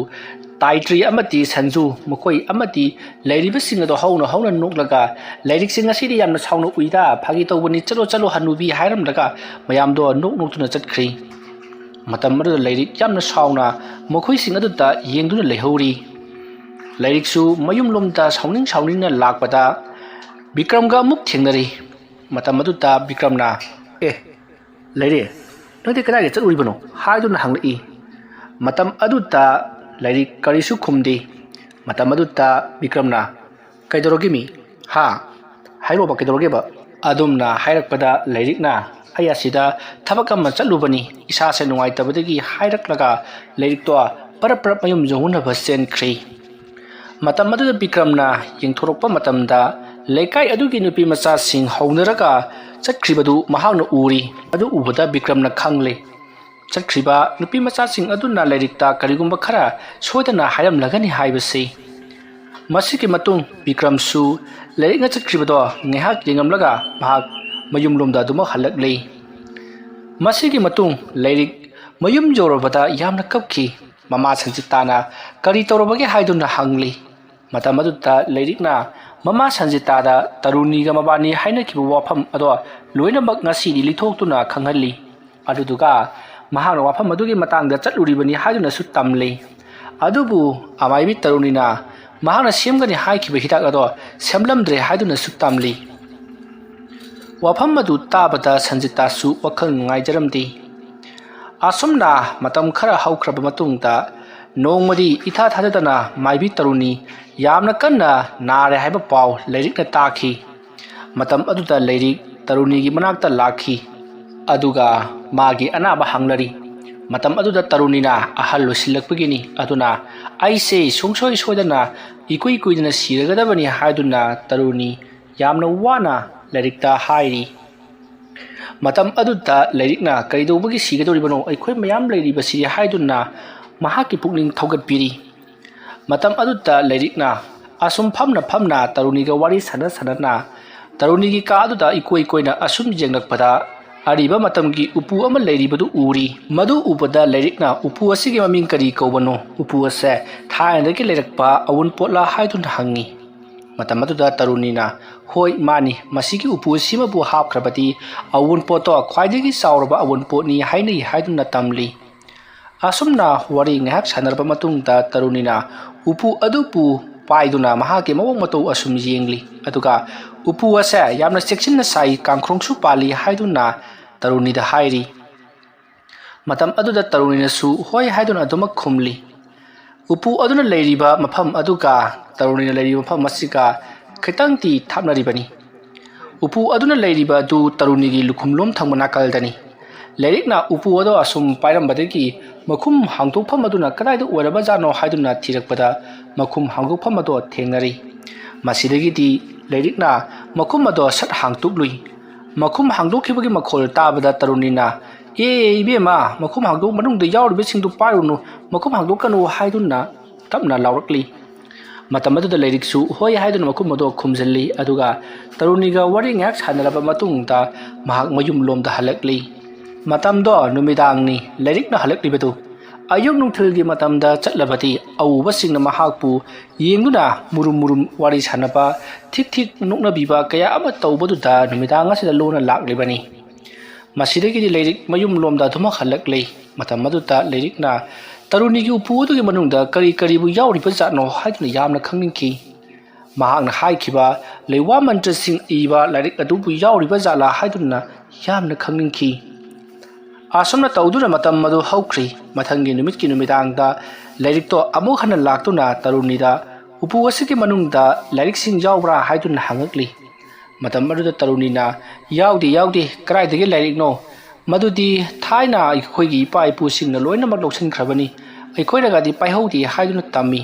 ꯇꯥꯏꯇ꯭ꯔꯤ ꯑꯃꯗꯤ ꯁꯟꯖꯨ, ꯃꯈꯣꯏ ꯑꯃꯗꯤ ꯂꯩꯔꯤꯕꯁꯤꯡ ꯑꯗꯨ ꯍꯧꯅ ꯍꯧꯅ ꯅꯣꯛꯂꯒ, "ꯂꯥꯏꯔꯤꯛꯁꯤꯡ ꯑꯁꯤꯗꯤ ꯌꯥꯝꯅ ꯁꯥꯎꯅ ꯎꯏꯗ, ꯐꯥꯒꯤ ꯇꯧꯕꯅꯤ, ꯆꯠꯂꯣ ꯆꯠꯂꯣ ꯍꯅꯨꯕꯤ" ꯍꯥꯏꯔꯝꯂꯒ ꯃꯌꯥꯝꯗꯣ ꯅꯣꯛ ꯅꯣꯛꯇꯨꯅ ꯆꯠꯈ꯭ꯔꯤ꯫ ꯃꯇꯝ ꯑꯗꯨꯗ ꯂꯥꯏꯔꯤꯛ ꯌꯥꯝꯅ ꯁꯥꯎꯅ ꯃꯈꯣꯏꯁꯤꯡ ꯑꯗꯨꯗ ꯌꯦꯡꯗꯨꯅ ꯂꯩꯍꯧꯔꯤ꯫ ꯂꯥꯏꯔꯤꯛꯁꯨ ꯃꯌꯨꯝꯂꯣꯝꯗ ꯁꯥꯎꯅꯤꯡ ꯁꯥꯎꯅꯤꯡꯅ ꯂꯥꯛꯄꯗ ꯕꯤꯀ꯭ꯔꯝꯒ ꯑꯃꯨꯛ ꯊꯦꯡꯅꯔꯤ꯫ ꯃꯇꯝ ꯑꯗꯨꯗ ꯕꯤꯀ꯭ꯔꯝꯅ, "ꯑꯦ, ꯂꯥꯏꯔꯤꯛ, ꯅꯪꯗꯤ ꯀꯗꯥꯏꯗ ꯆꯠꯂꯨꯔꯤꯕꯅꯣ?" ꯍꯥꯏꯗꯨꯅ ꯍꯪꯂꯛꯏ꯫ ꯃꯇꯝ ꯑꯗꯨꯗ ꯂꯥꯏꯔꯤꯛ ꯀꯔꯤꯁꯨ ꯈꯨꯝꯗꯦ꯫ ꯃꯇꯝ ꯑꯗꯨꯗ ꯕꯤꯀ꯭ꯔꯝꯅ, "ꯀꯩꯗꯧꯔꯒꯦ ꯃꯤ? ꯍꯥ? ꯍꯥꯏꯔꯣꯕ, ꯀꯩꯗꯧꯔꯒꯦꯕ?" ꯑꯗꯨꯝꯅ ꯍꯥꯏꯔꯛꯄꯗ ꯂꯥꯏꯔꯤꯛꯅ, "ꯑꯩ ꯑꯁꯤꯗ ꯊꯕꯛ ꯑꯃ ꯆꯠꯂꯨꯕꯅꯤ, ꯏꯁꯥꯁꯦ ꯅꯨꯡꯉꯥꯏꯇꯕꯗꯒꯤ" ꯍꯥꯏꯔꯛꯂꯒ ꯂꯥꯏꯔꯤꯛꯇꯣ ꯄꯔꯞ ꯄꯔꯞ ꯃꯌꯨꯝ ꯌꯧꯍꯟꯅꯕ ꯆꯦꯟꯈ꯭ꯔꯤ꯫ ꯃꯇꯝ ꯑꯗꯨꯗ ꯕꯤꯀ꯭ꯔꯝꯅ ꯌꯦꯡꯊꯣꯔꯛꯄ ꯃꯇꯝꯗ ꯂꯩꯀꯥꯏ ꯑꯗꯨꯒꯤ ꯅꯨꯄꯤ ꯃꯆꯥꯁꯤꯡ ꯍꯧꯅꯔꯒ ꯆꯠꯈ꯭ꯔꯤꯕꯗꯨ ꯃꯍꯥꯛꯅ ꯎꯔꯤ꯫ ꯑꯗꯨ ꯎꯕꯗ ꯕꯤꯀ꯭ꯔꯝꯅ ꯈꯪꯂꯦ, ꯆꯠꯈ꯭ꯔꯤꯕ ꯅꯨꯄꯤ ꯃꯆꯥꯁꯤꯡ ꯑꯗꯨꯅ ꯂꯥꯏꯔꯤꯛꯇ ꯀꯔꯤꯒꯨꯝꯕ ꯈꯔ ꯁꯣꯏꯗꯅ ꯍꯥꯏꯔꯝꯂꯒꯅꯤ ꯍꯥꯏꯕꯁꯤ꯫ ꯃꯁꯤꯒꯤ ꯃꯇꯨꯡ ꯕꯤꯀ꯭ꯔꯝꯁꯨ ꯂꯥꯏꯔꯤꯛꯅ ꯆꯠꯈ꯭ꯔꯤꯕꯗꯣ ꯉꯥꯏꯍꯥꯛ ꯌꯦꯡꯂꯝꯂꯒ ꯃꯍꯥꯛ ꯃꯌꯨꯝꯂꯣꯝꯗ ꯑꯗꯨꯃꯛ ꯍꯜꯂꯛꯂꯤ꯫ ꯃꯁꯤꯒꯤ ꯃꯇꯨꯡ ꯂꯥꯏꯔꯤꯛ ꯃꯌꯨꯝ ꯌꯧꯔꯕꯗ ꯌꯥꯝꯅ ꯀꯞꯈꯤ꯫ ꯃꯃꯥ ꯁꯟꯖꯤꯇꯥꯅ ꯀꯔꯤ ꯇꯧꯔꯕꯒꯦ ꯍꯥꯏꯗꯨꯅ ꯍꯪꯂꯤ꯫ ꯃꯇꯝ ꯑꯗꯨꯗ ꯂꯥꯏꯔꯤꯛꯅ ꯃꯃꯥ ꯁꯟꯖꯤꯇꯥꯗ ꯇꯔꯨꯅꯤꯒ ꯃꯕꯥꯅꯤ ꯍꯥꯏꯅꯈꯤꯕ ꯋꯥꯐꯝ ꯑꯗꯣ ꯂꯣꯏꯅꯃꯛ ꯉꯁꯤꯗꯤ ꯂꯤꯊꯣꯛꯇꯨꯅ ꯈꯪꯍꯜꯂꯤ꯫ ꯑꯗꯨꯗꯨꯒ ꯃꯍꯥꯛꯅ ꯋꯥꯐꯝ ꯑꯗꯨꯒꯤ ꯃꯇꯥꯡꯗ ꯆꯠꯂꯨꯔꯤꯕꯅꯤ ꯍꯥꯏꯗꯨꯅꯁꯨ ꯇꯝꯂꯤ꯫ ꯑꯗꯨꯕꯨ ꯑꯃꯥꯏꯕꯤ ꯇꯔꯨꯅꯤꯅ ꯃꯍꯥꯛꯅ ꯁꯦꯝꯒꯅꯤ ꯍꯥꯏꯈꯤꯕ ꯍꯤꯗꯥꯛ ꯑꯗꯣ ꯁꯦꯝꯂꯝꯗ꯭ꯔꯦ ꯍꯥꯏꯗꯨꯅꯁꯨ ꯇꯝꯂꯤ꯫ ꯋꯥꯐꯝ ꯑꯗꯨ ꯇꯥꯕꯗ ꯁꯟꯖꯤꯇꯥꯁꯨ ꯋꯥꯈꯜ ꯅꯨꯡꯉꯥꯏꯖꯔꯝꯗꯦ꯫ ꯑꯁꯨꯝꯅ ꯃꯇꯝ ꯈꯔ ꯍꯧꯈ꯭ꯔꯕ ꯃꯇꯨꯡꯗ ꯅꯣꯡꯃꯗꯤ ꯏꯊꯥ ꯊꯥꯖꯗꯅ ꯃꯥꯏꯕꯤ ꯇꯔꯨꯅꯤ ꯌꯥꯝꯅ ꯀꯟꯅ ꯅꯥꯔꯦ ꯍꯥꯏꯕ ꯄꯥꯎ ꯂꯩꯔꯤꯛꯅ ꯇꯥꯈꯤ꯫ ꯃꯇꯝ ꯑꯗꯨꯗ ꯂꯩꯔꯤꯛ ꯇꯔꯨꯅꯤꯒꯤ ꯃꯅꯥꯛꯇ ꯂꯥꯛꯈꯤ꯫ ꯑꯗꯨꯒ ꯃꯥꯒꯤ ꯑꯅꯥꯕ ꯍꯪꯅꯔꯤ꯫ ꯃꯇꯝ ꯑꯗꯨꯗ ꯇꯔꯨꯅꯤꯅ ꯑꯍꯜ ꯑꯣꯏꯁꯤꯜꯂꯛꯄꯒꯤꯅꯤ, ꯑꯗꯨꯅ "ꯑꯩꯁꯦ ꯁꯨꯡꯁꯣꯏ ꯁꯣꯏꯗꯅ ꯏꯀꯨꯏ ꯀꯨꯏꯗꯅ ꯁꯤꯔꯒꯗꯕꯅꯤ" ꯍꯥꯏꯗꯨꯅ ꯇꯔꯨꯅꯤ ꯌꯥꯝꯅ ꯋꯥꯅ ꯂꯩꯔꯤꯛꯇ ꯍꯥꯏꯔꯤ꯫ ꯃꯇꯝ ꯑꯗꯨꯗ ꯂꯩꯔꯤꯛꯅ "ꯀꯩꯗꯧꯕꯒꯤ ꯁꯤꯒꯗꯧꯔꯤꯕꯅꯣ? ꯑꯩꯈꯣꯏ ꯃꯌꯥꯝ ꯂꯩꯔꯤꯕꯁꯤ" ꯍꯥꯏꯗꯨꯅ ꯃꯍꯥꯛꯀꯤ ꯄꯨꯛꯅꯤꯡ ꯊꯧꯒꯠꯄꯤꯔꯤ꯫ ꯃꯇꯝ ꯑꯗꯨꯗ ꯂꯩꯔꯤꯛꯅ ꯑꯁꯨꯝ ꯐꯝꯅ ꯐꯝꯅ ꯇꯔꯨꯅꯤꯒ ꯋꯥꯔꯤ ꯁꯥꯟꯅ ꯁꯥꯟꯅꯅ ꯇꯔꯨꯅꯤꯒꯤ ꯀꯥ ꯑꯗꯨꯗ ꯏꯀꯣꯏ ꯀꯣꯏꯅ ꯑꯁꯨꯝ ꯌꯦꯡꯂꯛꯄꯗ, ꯑꯔꯤꯕ ꯃꯇꯝꯒꯤ ꯎꯄꯨ ꯑꯃ ꯂꯩꯔꯤꯕꯗꯨ ꯎꯔꯤ꯫ ꯃꯗꯨ ꯎꯕꯗ ꯂꯩꯔꯤꯛꯅ "ꯎꯄꯨ ꯑꯁꯤꯒꯤ ꯃꯃꯤꯡ ꯀꯔꯤ ꯀꯧꯕꯅꯣ? ꯎꯄꯨ ꯑꯁꯦ ꯊꯥꯏꯅꯗꯒꯤ ꯂꯩꯔꯛꯄ ꯑꯑꯣꯟꯄꯣꯠꯂ?" ꯍꯥꯏꯗꯨꯅ ꯍꯪꯉꯤ꯫ ꯃꯇꯝ ꯑꯗꯨꯗ ꯇꯔꯨꯅꯤꯅ, "ꯍꯣꯏ, ꯃꯥꯅꯤ, ꯃꯁꯤꯒꯤ ꯎꯄꯨ ꯑꯁꯤꯃꯕꯨ ꯍꯥꯞꯈ꯭ꯔꯕꯗꯤ ꯑꯑꯣꯟꯄꯣꯠꯇꯣ ꯈ꯭ꯋꯥꯏꯗꯒꯤ ꯆꯥꯎꯔꯕ ꯑꯑꯣꯟꯄꯣꯠꯅꯤ" ꯍꯥꯏꯅꯩ ꯍꯥꯏꯗꯨꯅ ꯇꯝꯂꯤ꯫ ꯑꯁꯨꯝꯅ ꯋꯥꯔꯤ ꯉꯥꯏꯍꯥꯛ ꯁꯥꯟꯅꯔꯕ ꯃꯇꯨꯡꯗ ꯇꯔꯨꯅꯤꯅ ꯎꯄꯨ ꯑꯗꯨꯕꯨ ꯄꯥꯏꯗꯨꯅ ꯃꯍꯥꯛꯀꯤ ꯃꯑꯣꯡ ꯃꯇꯧ ꯑꯁꯨꯝ ꯌꯦꯡꯂꯤ, ꯑꯗꯨꯒ "ꯎꯄꯨ ꯑꯁꯦ ꯌꯥꯝꯅ ꯆꯦꯛꯁꯤꯟꯅ ꯁꯥꯏ, ꯀꯥꯡꯈ꯭ꯔꯣꯡꯁꯨ ꯄꯥꯜꯂꯤ" ꯍꯥꯏꯗꯨꯅ ꯇꯔꯨꯅꯤꯗ ꯍꯥꯏꯔꯤ꯫ ꯃꯇꯝ ꯑꯗꯨꯗ ꯇꯔꯨꯅꯤꯅꯁꯨ "ꯍꯣꯏ" ꯍꯥꯏꯗꯨꯅ ꯑꯗꯨꯃꯛ ꯈꯨꯝꯂꯤ꯫ ꯎꯄꯨ ꯑꯗꯨꯅ ꯂꯩꯔꯤꯕ ꯃꯐꯝ ꯑꯗꯨꯒ ꯇꯔꯨꯅꯤꯅ ꯂꯩꯔꯤꯕ ꯃꯐꯝ ꯑꯁꯤꯒ ꯈꯤꯇꯪꯗꯤ ꯊꯥꯞꯅꯔꯤꯕꯅꯤ꯫ ꯎꯄꯨ ꯑꯗꯨꯅ ꯂꯩꯔꯤꯕ ꯑꯗꯨ ꯇꯔꯨꯅꯤꯒꯤ ꯂꯨꯈꯨꯝꯂꯣꯝ ꯊꯪꯕ ꯅꯥꯀꯜꯗꯅꯤ꯫ ꯂꯩꯔꯤꯛꯅ ꯎꯄꯨ ꯑꯗꯣ ꯑꯁꯨꯝ ꯄꯥꯏꯔꯝꯕꯗꯒꯤ ꯃꯈꯨꯝ ꯍꯥꯡꯗꯣꯛꯐꯝ ꯑꯗꯨꯅ ꯀꯗꯥꯏꯗ ꯑꯣꯏꯔꯕꯖꯥꯠꯅꯣ ꯍꯥꯏꯗꯨꯅ ꯊꯤꯔꯛꯄꯗ ꯃꯈꯨꯝ ꯍꯥꯡꯗꯣꯛꯐꯝ ꯑꯗꯣ ꯊꯦꯡꯅꯔꯤ꯫ ꯃꯁꯤꯗꯒꯤꯗꯤ ꯂꯩꯔꯤꯛꯅ ꯃꯈꯨꯝ ꯑꯗꯣ ꯁꯠ ꯍꯥꯡꯇꯣꯛꯂꯨꯏ꯫ ꯃꯈꯨꯝ ꯍꯥꯡꯗꯣꯛꯈꯤꯕꯒꯤ ꯃꯈꯣꯜ ꯇꯥꯕꯗ ꯇꯔꯨꯅꯤꯅ, "ꯑꯦ ꯏꯕꯦꯝꯃ, ꯃꯈꯨꯝ ꯍꯥꯡꯗꯣꯛ, ꯃꯅꯨꯡꯗ ꯌꯥꯎꯔꯤꯕꯁꯤꯡꯗꯨ ꯄꯥꯏꯔꯨꯅꯨ, ꯃꯈꯨꯝ ꯍꯥꯡꯗꯣꯛꯀꯅꯨ" ꯍꯥꯏꯗꯨꯅ ꯇꯞꯅ ꯂꯥꯎꯔꯛꯂꯤ꯫ ꯃꯇꯝ ꯑꯗꯨꯗ ꯂꯩꯔꯤꯛꯁꯨ "ꯍꯣꯏ" ꯍꯥꯏꯗꯨꯅ ꯃꯈꯨꯝ ꯑꯗꯨ ꯈꯨꯝꯖꯤꯜꯂꯤ, ꯑꯗꯨꯒ ꯇꯔꯨꯅꯤꯒ ꯋꯥꯔꯤ ꯉꯥꯏꯍꯥꯛ ꯁꯥꯟꯅꯔꯕ ꯃꯇꯨꯡꯗ ꯃꯍꯥꯛ ꯃꯌꯨꯝ ꯂꯣꯝꯗ ꯍꯜꯂꯛꯂꯤ꯫ ꯃꯇꯝꯗꯣ ꯅꯨꯃꯤꯗꯥꯡꯅꯤ꯫ ꯂꯩꯔꯤꯛꯅ ꯍꯜꯂꯛꯂꯤꯕꯗꯨ ꯑꯌꯨꯛ ꯅꯨꯡꯊꯤꯜꯒꯤ ꯃꯇꯝꯗ ꯆꯠꯂꯕꯗꯤ ꯑꯎꯕꯁꯤꯡꯅ ꯃꯍꯥꯛꯄꯨ ꯌꯦꯡꯗꯨꯅ ꯃꯨꯔꯨꯝ ꯃꯨꯔꯨꯝ ꯋꯥꯔꯤ ꯁꯥꯟꯅꯕ, ꯊꯤꯛ ꯊꯤꯛ ꯅꯣꯛꯅꯕꯤꯕ ꯀꯌꯥ ꯑꯃ ꯇꯧꯕꯗꯨꯗ ꯅꯨꯃꯤꯗꯥꯡ ꯑꯁꯤꯗ ꯂꯣꯟꯅ ꯂꯥꯛꯂꯤꯕꯅꯤ꯫ ꯃꯁꯤꯗꯒꯤꯗꯤ ꯂꯩꯔꯤꯛ ꯃꯌꯨꯝ ꯂꯣꯝꯗ ꯑꯗꯨꯃꯛ ꯍꯜꯂꯛꯂꯤ꯫ ꯃꯇꯝ ꯑꯗꯨꯗ ꯂꯩꯔꯤꯛꯅ ꯇꯔꯨꯅꯤꯒꯤ ꯎꯄꯨ ꯑꯗꯨꯒꯤ ꯃꯅꯨꯡꯗ ꯀꯔꯤ ꯀꯔꯤꯕꯨ ꯌꯥꯎꯔꯤꯕ ꯖꯥꯠꯅꯣ ꯍꯥꯏꯗꯨꯅ ꯌꯥꯝꯅ ꯈꯪꯅꯤꯡꯈꯤ꯫ ꯃꯍꯥꯛꯅ ꯍꯥꯏꯈꯤꯕ ꯂꯩꯋꯥ ꯃꯟꯇ꯭ꯔꯁꯤꯡ ꯏꯕ ꯂꯥꯏꯔꯤꯛ ꯑꯗꯨꯕꯨ ꯌꯥꯎꯔꯤꯕ ꯖꯥꯠꯂꯥ ꯍꯥꯏꯗꯨꯅ ꯌꯥꯝꯅ ꯈꯪꯅꯤꯡꯈꯤ꯫ ꯑꯁꯨꯝꯅ ꯇꯧꯗꯨꯅ ꯃꯇꯝ ꯑꯗꯨ ꯍꯧꯈ꯭ꯔꯤ꯫ ꯃꯊꯪꯒꯤ ꯅꯨꯃꯤꯠꯀꯤ ꯅꯨꯃꯤꯗꯥꯡꯗ ꯂꯥꯏꯔꯤꯛꯇꯣ ꯑꯃꯨꯛ ꯍꯟꯅ ꯂꯥꯛꯇꯨꯅ ꯇꯔꯨꯅꯤꯗ "ꯎꯄꯨ ꯑꯁꯤꯒꯤ ꯃꯅꯨꯡꯗ ꯂꯥꯏꯔꯤꯛꯁꯤꯡ ꯌꯥꯎꯕ꯭ꯔꯥ?" ꯍꯥꯏꯗꯨꯅ ꯍꯪꯉꯛꯂꯤ꯫ ꯃꯇꯝ ꯑꯗꯨꯗ ꯇꯔꯨꯅꯤꯅ, "ꯌꯥꯎꯗꯦ, ꯌꯥꯎꯗꯦ, ꯀꯗꯥꯏꯗꯒꯤ ꯂꯥꯏꯔꯤꯛꯅꯣ? ꯃꯗꯨꯗꯤ ꯊꯥꯏꯅ ꯑꯩꯈꯣꯏꯒꯤ ꯏꯄꯥ ꯏꯄꯨꯁꯤꯡꯅ ꯂꯣꯏꯅꯃꯛ ꯂꯧꯁꯤꯟꯈ꯭ꯔꯕꯅꯤ, ꯑꯩꯈꯣꯏꯅꯒꯗꯤ ꯄꯥꯏꯍꯧꯗꯦ" ꯍꯥꯏꯗꯨꯅ ꯇꯝꯃꯤ꯫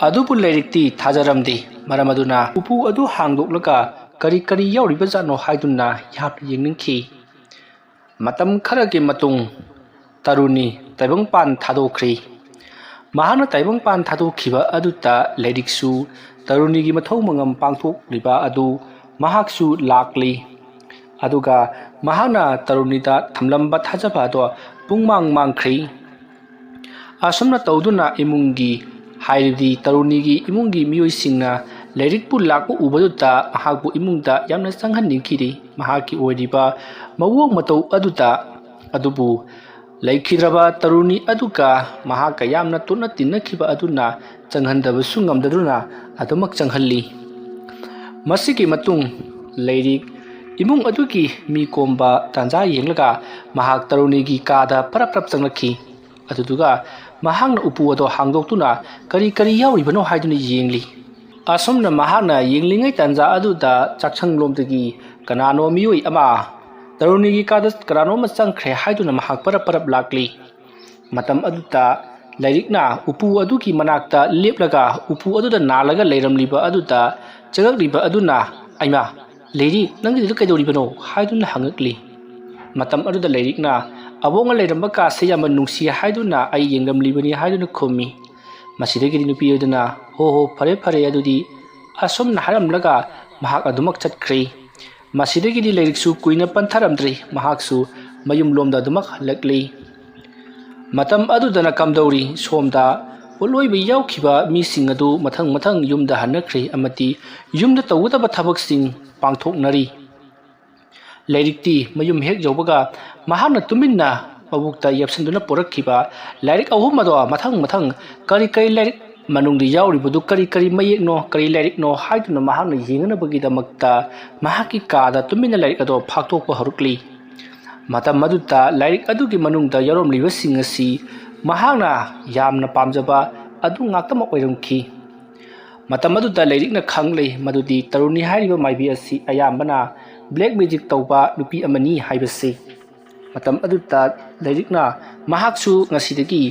ꯑꯗꯨꯕꯨ ꯂꯥꯏꯔꯤꯛꯇꯤ ꯊꯥꯖꯔꯝꯗꯦ꯫ ꯃꯔꯝ ꯑꯗꯨꯅ ꯎꯄꯨ ꯑꯗꯨ ꯍꯥꯡꯗꯣꯛꯂꯒ ꯀꯔꯤ ꯀꯔꯤ ꯌꯥꯎꯔꯤꯕꯖꯥꯠꯅꯣ ꯍꯥꯏꯗꯨꯅ ꯌꯥꯝꯅ ꯌꯦꯡꯅꯤꯡꯈꯤ꯫ ꯃꯇꯝ ꯈꯔꯒꯤ ꯃꯇꯨꯡ ꯇꯔꯨꯅꯤ ꯇꯥꯏꯕꯪꯄꯥꯟ ꯊꯥꯗꯣꯛꯈ꯭ꯔꯤ꯫ ꯃꯍꯥꯛꯅ ꯇꯥꯏꯕꯪꯄꯥꯟ ꯊꯥꯗꯣꯛꯈꯤꯕ ꯑꯗꯨꯗ ꯂꯥꯏꯔꯤꯛꯁꯨ ꯇꯔꯨꯅꯤꯒꯤ ꯃꯊꯧ ꯃꯉꯝ ꯄꯥꯡꯊꯣꯛꯂꯤꯕ ꯑꯗꯨ ꯃꯍꯥꯛꯁꯨ ꯂꯥꯛꯂꯤ꯫ ꯑꯗꯨꯒ ꯃꯍꯥꯛꯅ ꯇꯔꯨꯅꯤꯗ ꯊꯝꯂꯝꯕ ꯊꯥꯖꯕ ꯑꯗꯣ ꯄꯨꯡꯃꯥꯡ ꯃꯥꯡꯈ꯭ꯔꯤ꯫ ꯑꯁꯨꯝꯅ ꯇꯧꯗꯨꯅ ꯏꯃꯨꯡꯒꯤ, ꯍꯥꯏꯕꯗꯤ ꯇꯔꯨꯅꯤꯒꯤ ꯏꯃꯨꯡꯒꯤ ꯃꯤꯑꯣꯏꯁꯤꯡꯅ ꯂꯥꯏꯔꯤꯛꯄꯨ ꯂꯥꯛꯄ ꯎꯕꯗꯨꯗ ꯃꯍꯥꯛꯄꯨ ꯏꯃꯨꯡꯗ ꯌꯥꯝꯅ ꯆꯪꯍꯟꯅꯤꯡꯈꯤꯗꯦ꯫ ꯃꯍꯥꯛꯀꯤ ꯑꯣꯏꯔꯤꯕ ꯃꯑꯣꯡ ꯃꯇꯧ ꯑꯗꯨꯗ, ꯑꯗꯨꯕꯨ ꯂꯩꯈꯤꯗ꯭ꯔꯕ ꯇꯔꯨꯅꯤ ꯑꯗꯨꯒ ꯃꯍꯥꯛꯀ ꯌꯥꯝꯅ ꯇꯣꯠꯅ ꯇꯤꯟꯅꯈꯤꯕ ꯑꯗꯨꯅ ꯆꯪꯍꯟꯗꯕꯁꯨ ꯉꯝꯗꯗꯨꯅ ꯑꯗꯨꯃꯛ ꯆꯪꯍꯜꯂꯤ꯫ ꯃꯁꯤꯒꯤ ꯃꯇꯨꯡ ꯂꯥꯏꯔꯤꯛ ꯏꯃꯨꯡ ꯑꯗꯨꯒꯤ ꯃꯤ ꯀꯣꯝꯕ ꯇꯥꯟꯖꯥ ꯌꯦꯡꯂꯒ ꯃꯍꯥꯛ ꯇꯔꯨꯅꯤꯒꯤ ꯀꯥꯗ ꯄꯔꯞ ꯄꯔꯞ ꯆꯪꯂꯛꯈꯤ꯫ ꯑꯗꯨꯗꯨꯒ ꯃꯍꯥꯛꯅ ꯎꯄꯨ ꯑꯗꯣ ꯍꯥꯡꯗꯣꯛꯇꯨꯅ ꯀꯔꯤ ꯀꯔꯤ ꯌꯥꯎꯔꯤꯕꯅꯣ ꯍꯥꯏꯗꯨꯅ ꯌꯦꯡꯂꯤ꯫ ꯑꯁꯨꯝꯅ ꯃꯍꯥꯛꯅ ꯌꯦꯡꯂꯤꯉꯩ ꯇꯥꯟꯖꯥ ꯑꯗꯨꯗ ꯆꯥꯛꯁꯪꯂꯣꯝꯗꯒꯤ ꯀꯅꯥꯅꯣ ꯃꯤꯑꯣꯏ ꯑꯃ ꯇꯔꯨꯅꯤꯒꯤ ꯀꯥꯗ ꯀꯅꯥꯅꯣ ꯑꯃ ꯆꯪꯈ꯭ꯔꯦ ꯍꯥꯏꯗꯨꯅ ꯃꯍꯥꯛ ꯄꯔꯞ ꯄꯔꯞ ꯂꯥꯛꯂꯤ꯫ ꯃꯇꯝ ꯑꯗꯨꯗ ꯂꯥꯏꯔꯤꯛꯅ ꯎꯄꯨ ꯑꯗꯨꯒꯤ ꯃꯅꯥꯛꯇ ꯂꯦꯞꯂꯒ ꯎꯄꯨ ꯑꯗꯨꯗ ꯅꯥꯜꯂꯒ ꯂꯩꯔꯝꯂꯤꯕ ꯑꯗꯨꯗ ꯆꯪꯂꯛꯂꯤꯕ ꯑꯗꯨꯅ, "ꯑꯩꯃꯥ, ꯂꯥꯏꯔꯤꯛ, ꯅꯪꯒꯤꯗꯨꯗ ꯀꯩꯗꯧꯔꯤꯕꯅꯣ?" ꯍꯥꯏꯗꯨꯅ ꯍꯪꯉꯛꯂꯤ꯫ ꯃꯇꯝ ꯑꯗꯨꯗ ꯂꯥꯏꯔꯤꯛꯅ, "ꯑꯕꯣꯛꯅ ꯂꯩꯔꯝꯕ ꯀꯥꯁꯦ ꯌꯥꯝꯅ ꯅꯨꯡꯁꯤ ꯍꯥꯏꯗꯨꯅ ꯑꯩ ꯌꯦꯡꯂꯝꯂꯤꯕꯅꯤ" ꯍꯥꯏꯗꯨꯅ ꯈꯨꯝꯃꯤ꯫ ꯃꯁꯤꯗꯒꯤꯗꯤ ꯅꯨꯄꯤ ꯑꯗꯨꯅ, "ꯍꯣ ꯍꯣ, ꯐꯔꯦ ꯐꯔꯦ ꯑꯗꯨꯗꯤ," ꯑꯁꯨꯝꯅ ꯍꯥꯏꯔꯝꯂꯒ ꯃꯍꯥꯛ ꯑꯗꯨꯃꯛ ꯆꯠꯈ꯭ꯔꯦ꯫ ꯃꯁꯤꯗꯒꯤꯗꯤ ꯂꯥꯏꯔꯤꯛꯁꯨ ꯀꯨꯏꯅ ꯄꯟꯊꯔꯝꯗ꯭ꯔꯤ, ꯃꯍꯥꯛꯁꯨ ꯃꯌꯨꯝꯂꯣꯝꯗ ꯑꯗꯨꯃꯛ ꯍꯜꯂꯛꯂꯤ꯫ ꯃꯇꯝ ꯑꯗꯨꯗꯅ ꯀꯝꯗꯧꯔꯤ, ꯁꯣꯝꯗ ꯄꯣꯠꯂꯣꯏꯕ ꯌꯥꯎꯈꯤꯕ ꯃꯤꯁꯤꯡ ꯑꯗꯨ ꯃꯊꯪ ꯃꯊꯪ ꯌꯨꯝꯗ ꯍꯟꯅꯈ꯭ꯔꯦ ꯑꯃꯗꯤ ꯌꯨꯝꯗ ꯇꯧꯒꯗꯕ ꯊꯕꯛꯁꯤꯡ ꯄꯥꯡꯊꯣꯛꯅꯔꯤ꯫ ꯂꯥꯏꯔꯤꯛꯇꯤ ꯃꯌꯨꯝ ꯍꯦꯛ ꯌꯧꯕꯒ ꯃꯍꯥꯛꯅ ꯇꯨꯃꯤꯟꯅ ꯃꯕꯨꯛꯇ ꯌꯦꯞꯁꯤꯟꯗꯨꯅ ꯄꯨꯔꯛꯈꯤꯕ ꯂꯥꯏꯔꯤꯛ ꯑꯍꯨꯝ ꯑꯗꯣ ꯃꯊꯪ ꯃꯊꯪ ꯀꯔꯤ ꯀꯔꯤ ꯂꯥꯏꯔꯤꯛ ꯃꯅꯨꯡꯗ ꯌꯥꯎꯔꯤꯕꯗꯨ ꯀꯔꯤ ꯀꯔꯤ ꯃꯌꯦꯛꯅꯣ, ꯀꯔꯤ ꯂꯥꯏꯔꯤꯛꯅꯣ ꯍꯥꯏꯗꯨꯅ ꯃꯍꯥꯛꯅ ꯌꯦꯡꯅꯅꯕꯒꯤꯗꯃꯛꯇ ꯃꯍꯥꯛꯀꯤ ꯀꯥꯗ ꯇꯨꯃꯤꯟꯅ ꯂꯥꯏꯔꯤꯛ ꯑꯗꯣ ꯐꯥꯛꯇꯣꯛꯄ ꯍꯧꯔꯛꯂꯤ꯫ ꯃꯇꯝ ꯑꯗꯨꯗ ꯂꯥꯏꯔꯤꯛ ꯑꯗꯨꯒꯤ ꯃꯅꯨꯡꯗ ꯌꯥꯎꯔꯝꯂꯤꯕꯁꯤꯡ ꯑꯁꯤ ꯃꯍꯥꯛꯅ ꯌꯥꯝꯅ ꯄꯥꯝꯖꯕ ꯑꯗꯨ ꯉꯥꯛꯇꯃꯛ ꯑꯣꯏꯔꯝꯈꯤ꯫ ꯃꯇꯝ ꯑꯗꯨꯗ ꯂꯥꯏꯔꯤꯛꯅ ꯈꯪꯂꯦ ꯃꯗꯨꯗꯤ ꯇꯔꯨꯅꯤ ꯍꯥꯏꯔꯤꯕ ꯃꯥꯏꯕꯤ ꯑꯁꯤ ꯑꯌꯥꯝꯕꯅ black magic ꯇꯧꯕ ꯅꯨꯄꯤ ꯑꯃꯅꯤ ꯍꯥꯏꯕꯁꯤ꯫ ꯃꯇꯝ ꯑꯗꯨꯗ ꯂꯥꯏꯔꯤꯛꯅ ꯃꯍꯥꯛꯁꯨ ꯉꯁꯤꯗꯒꯤ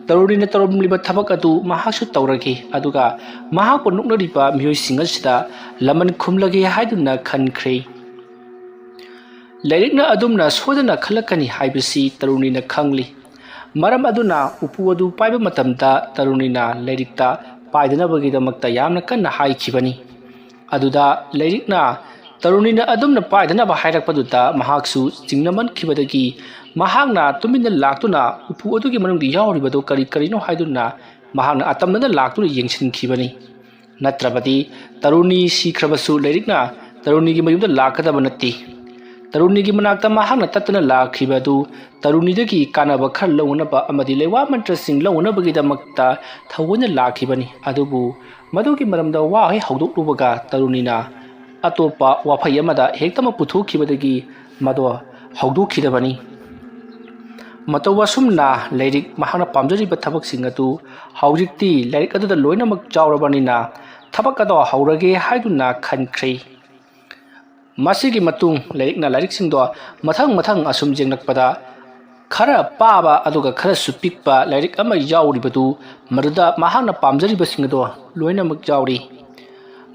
ꯇꯔꯨꯅꯤꯅ ꯇꯧꯔꯝꯂꯤꯕ ꯊꯕꯛ ꯑꯗꯨ ꯃꯍꯥꯛꯁꯨ ꯇꯧꯔꯒꯦ, ꯑꯗꯨꯒ ꯃꯍꯥꯛꯄꯨ ꯅꯣꯛꯅꯔꯤꯕ ꯃꯤꯑꯣꯏꯁꯤꯡ ꯑꯁꯤꯗ ꯂꯃꯟ ꯈꯨꯝꯂꯒꯦ ꯍꯥꯏꯗꯨꯅ ꯈꯟꯈ꯭ꯔꯦ꯫ ꯂꯥꯏꯔꯤꯛꯅ ꯑꯗꯨꯝꯅ ꯁꯣꯏꯗꯅ ꯈꯜꯂꯛꯀꯅꯤ ꯍꯥꯏꯕꯁꯤ ꯇꯔꯨꯅꯤꯅ ꯈꯪꯂꯤ꯫ ꯃꯔꯝ ꯑꯗꯨꯅ ꯎꯄꯨ ꯑꯗꯨ ꯄꯥꯏꯕ ꯃꯇꯝꯗ ꯇꯔꯨꯅꯤꯅ ꯂꯥꯏꯔꯤꯛꯇ ꯄꯥꯏꯗꯅꯕꯒꯤꯗꯃꯛꯇ ꯌꯥꯝꯅ ꯀꯟꯅ ꯍꯥꯏꯈꯤꯕꯅꯤ꯫ ꯑꯗꯨꯗ ꯂꯥꯏꯔꯤꯛꯅ ꯇꯔꯨꯅꯤꯅ ꯑꯗꯨꯝꯅ ꯄꯥꯏꯗꯅꯕ ꯍꯥꯏꯔꯛꯄꯗꯨꯗ ꯃꯍꯥꯛꯁꯨ ꯆꯤꯡꯅꯃꯟꯈꯤꯕꯗꯒꯤ ꯃꯍꯥꯛꯅ ꯇꯨꯃꯤꯟꯅ ꯂꯥꯛꯇꯨꯅ ꯎꯄꯨ ꯑꯗꯨꯒꯤ ꯃꯅꯨꯡꯗ ꯌꯥꯎꯔꯤꯕꯗꯨ ꯀꯔꯤ ꯀꯔꯤꯅꯣ ꯍꯥꯏꯗꯨꯅ ꯃꯍꯥꯛꯅ ꯑꯇꯝꯅꯅ ꯂꯥꯛꯇꯨꯅ ꯌꯦꯡꯁꯤꯟꯈꯤꯕꯅꯤ꯫ ꯅꯠꯇ꯭ꯔꯕꯗꯤ ꯇꯔꯨꯅꯤ ꯁꯤꯈ꯭ꯔꯕꯁꯨ ꯂꯥꯏꯔꯤꯛꯅ ꯇꯔꯨꯅꯤꯒꯤ ꯃꯌꯨꯝꯗ ꯂꯥꯛꯀꯗꯕ ꯅꯠꯇꯦ꯫ ꯇꯔꯨꯅꯤꯒꯤ ꯃꯅꯥꯛꯇ ꯃꯍꯥꯛꯅ ꯇꯠꯇꯅ ꯂꯥꯛꯈꯤꯕ ꯑꯗꯨ ꯇꯔꯨꯅꯤꯗꯒꯤ ꯀꯥꯟꯅꯕ ꯈꯔ ꯂꯧꯅꯅꯕ ꯑꯃꯗꯤ ꯂꯩꯋꯥ ꯃꯟꯇ꯭ꯔꯁꯤꯡ ꯂꯧꯅꯅꯕꯒꯤꯗꯃꯛꯇ ꯊꯑꯣꯏꯅ ꯂꯥꯛꯈꯤꯕꯅꯤ꯫ ꯑꯗꯨꯕꯨ ꯃꯗꯨꯒꯤ ꯃꯔꯝꯗ ꯋꯥ ꯍꯦꯛ ꯍꯧꯗꯣꯛꯂꯨꯕꯒ ꯇꯔꯨꯅꯤꯅ ꯑꯇꯣꯞꯄ ꯋꯥꯐꯩ ꯑꯃꯗ ꯍꯦꯛꯇꯃꯛ ꯄꯨꯊꯣꯛꯈꯤꯕꯗꯒꯤ ꯃꯗꯣ ꯍꯧꯗꯣꯛꯈꯤꯗꯕꯅꯤ꯫ ꯃꯇꯧ ꯑꯁꯨꯝꯅ ꯂꯥꯏꯔꯤꯛ ꯃꯍꯥꯛꯅ ꯄꯥꯝꯖꯔꯤꯕ ꯊꯕꯛꯁꯤꯡ ꯑꯗꯨ ꯍꯧꯖꯤꯛꯇꯤ ꯂꯥꯏꯔꯤꯛ ꯑꯗꯨꯗ ꯂꯣꯏꯅꯃꯛ ꯌꯥꯎꯔꯕꯅꯤꯅ ꯊꯕꯛ ꯑꯗꯣ ꯍꯧꯔꯒꯦ ꯍꯥꯏꯗꯨꯅ ꯈꯟꯈ꯭ꯔꯦ꯫ ꯃꯁꯤꯒꯤ ꯃꯇꯨꯡ ꯂꯥꯏꯔꯤꯛꯅ ꯂꯥꯏꯔꯤꯛꯁꯤꯡꯗꯣ ꯃꯊꯪ ꯃꯊꯪ ꯑꯁꯨꯝ ꯌꯦꯡꯂꯛꯄꯗ ꯈꯔ ꯄꯥꯕ ꯑꯗꯨꯒ ꯈꯔꯁꯨ ꯄꯤꯛꯄ ꯂꯥꯏꯔꯤꯛ ꯑꯃ ꯌꯥꯎꯔꯤꯕꯗꯨ ꯃꯗꯨꯗ ꯃꯍꯥꯛꯅ ꯄꯥꯝꯖꯔꯤꯕꯁꯤꯡ ꯑꯗꯣ ꯂꯣꯏꯅꯃꯛ ꯌꯥꯎꯔꯤ꯫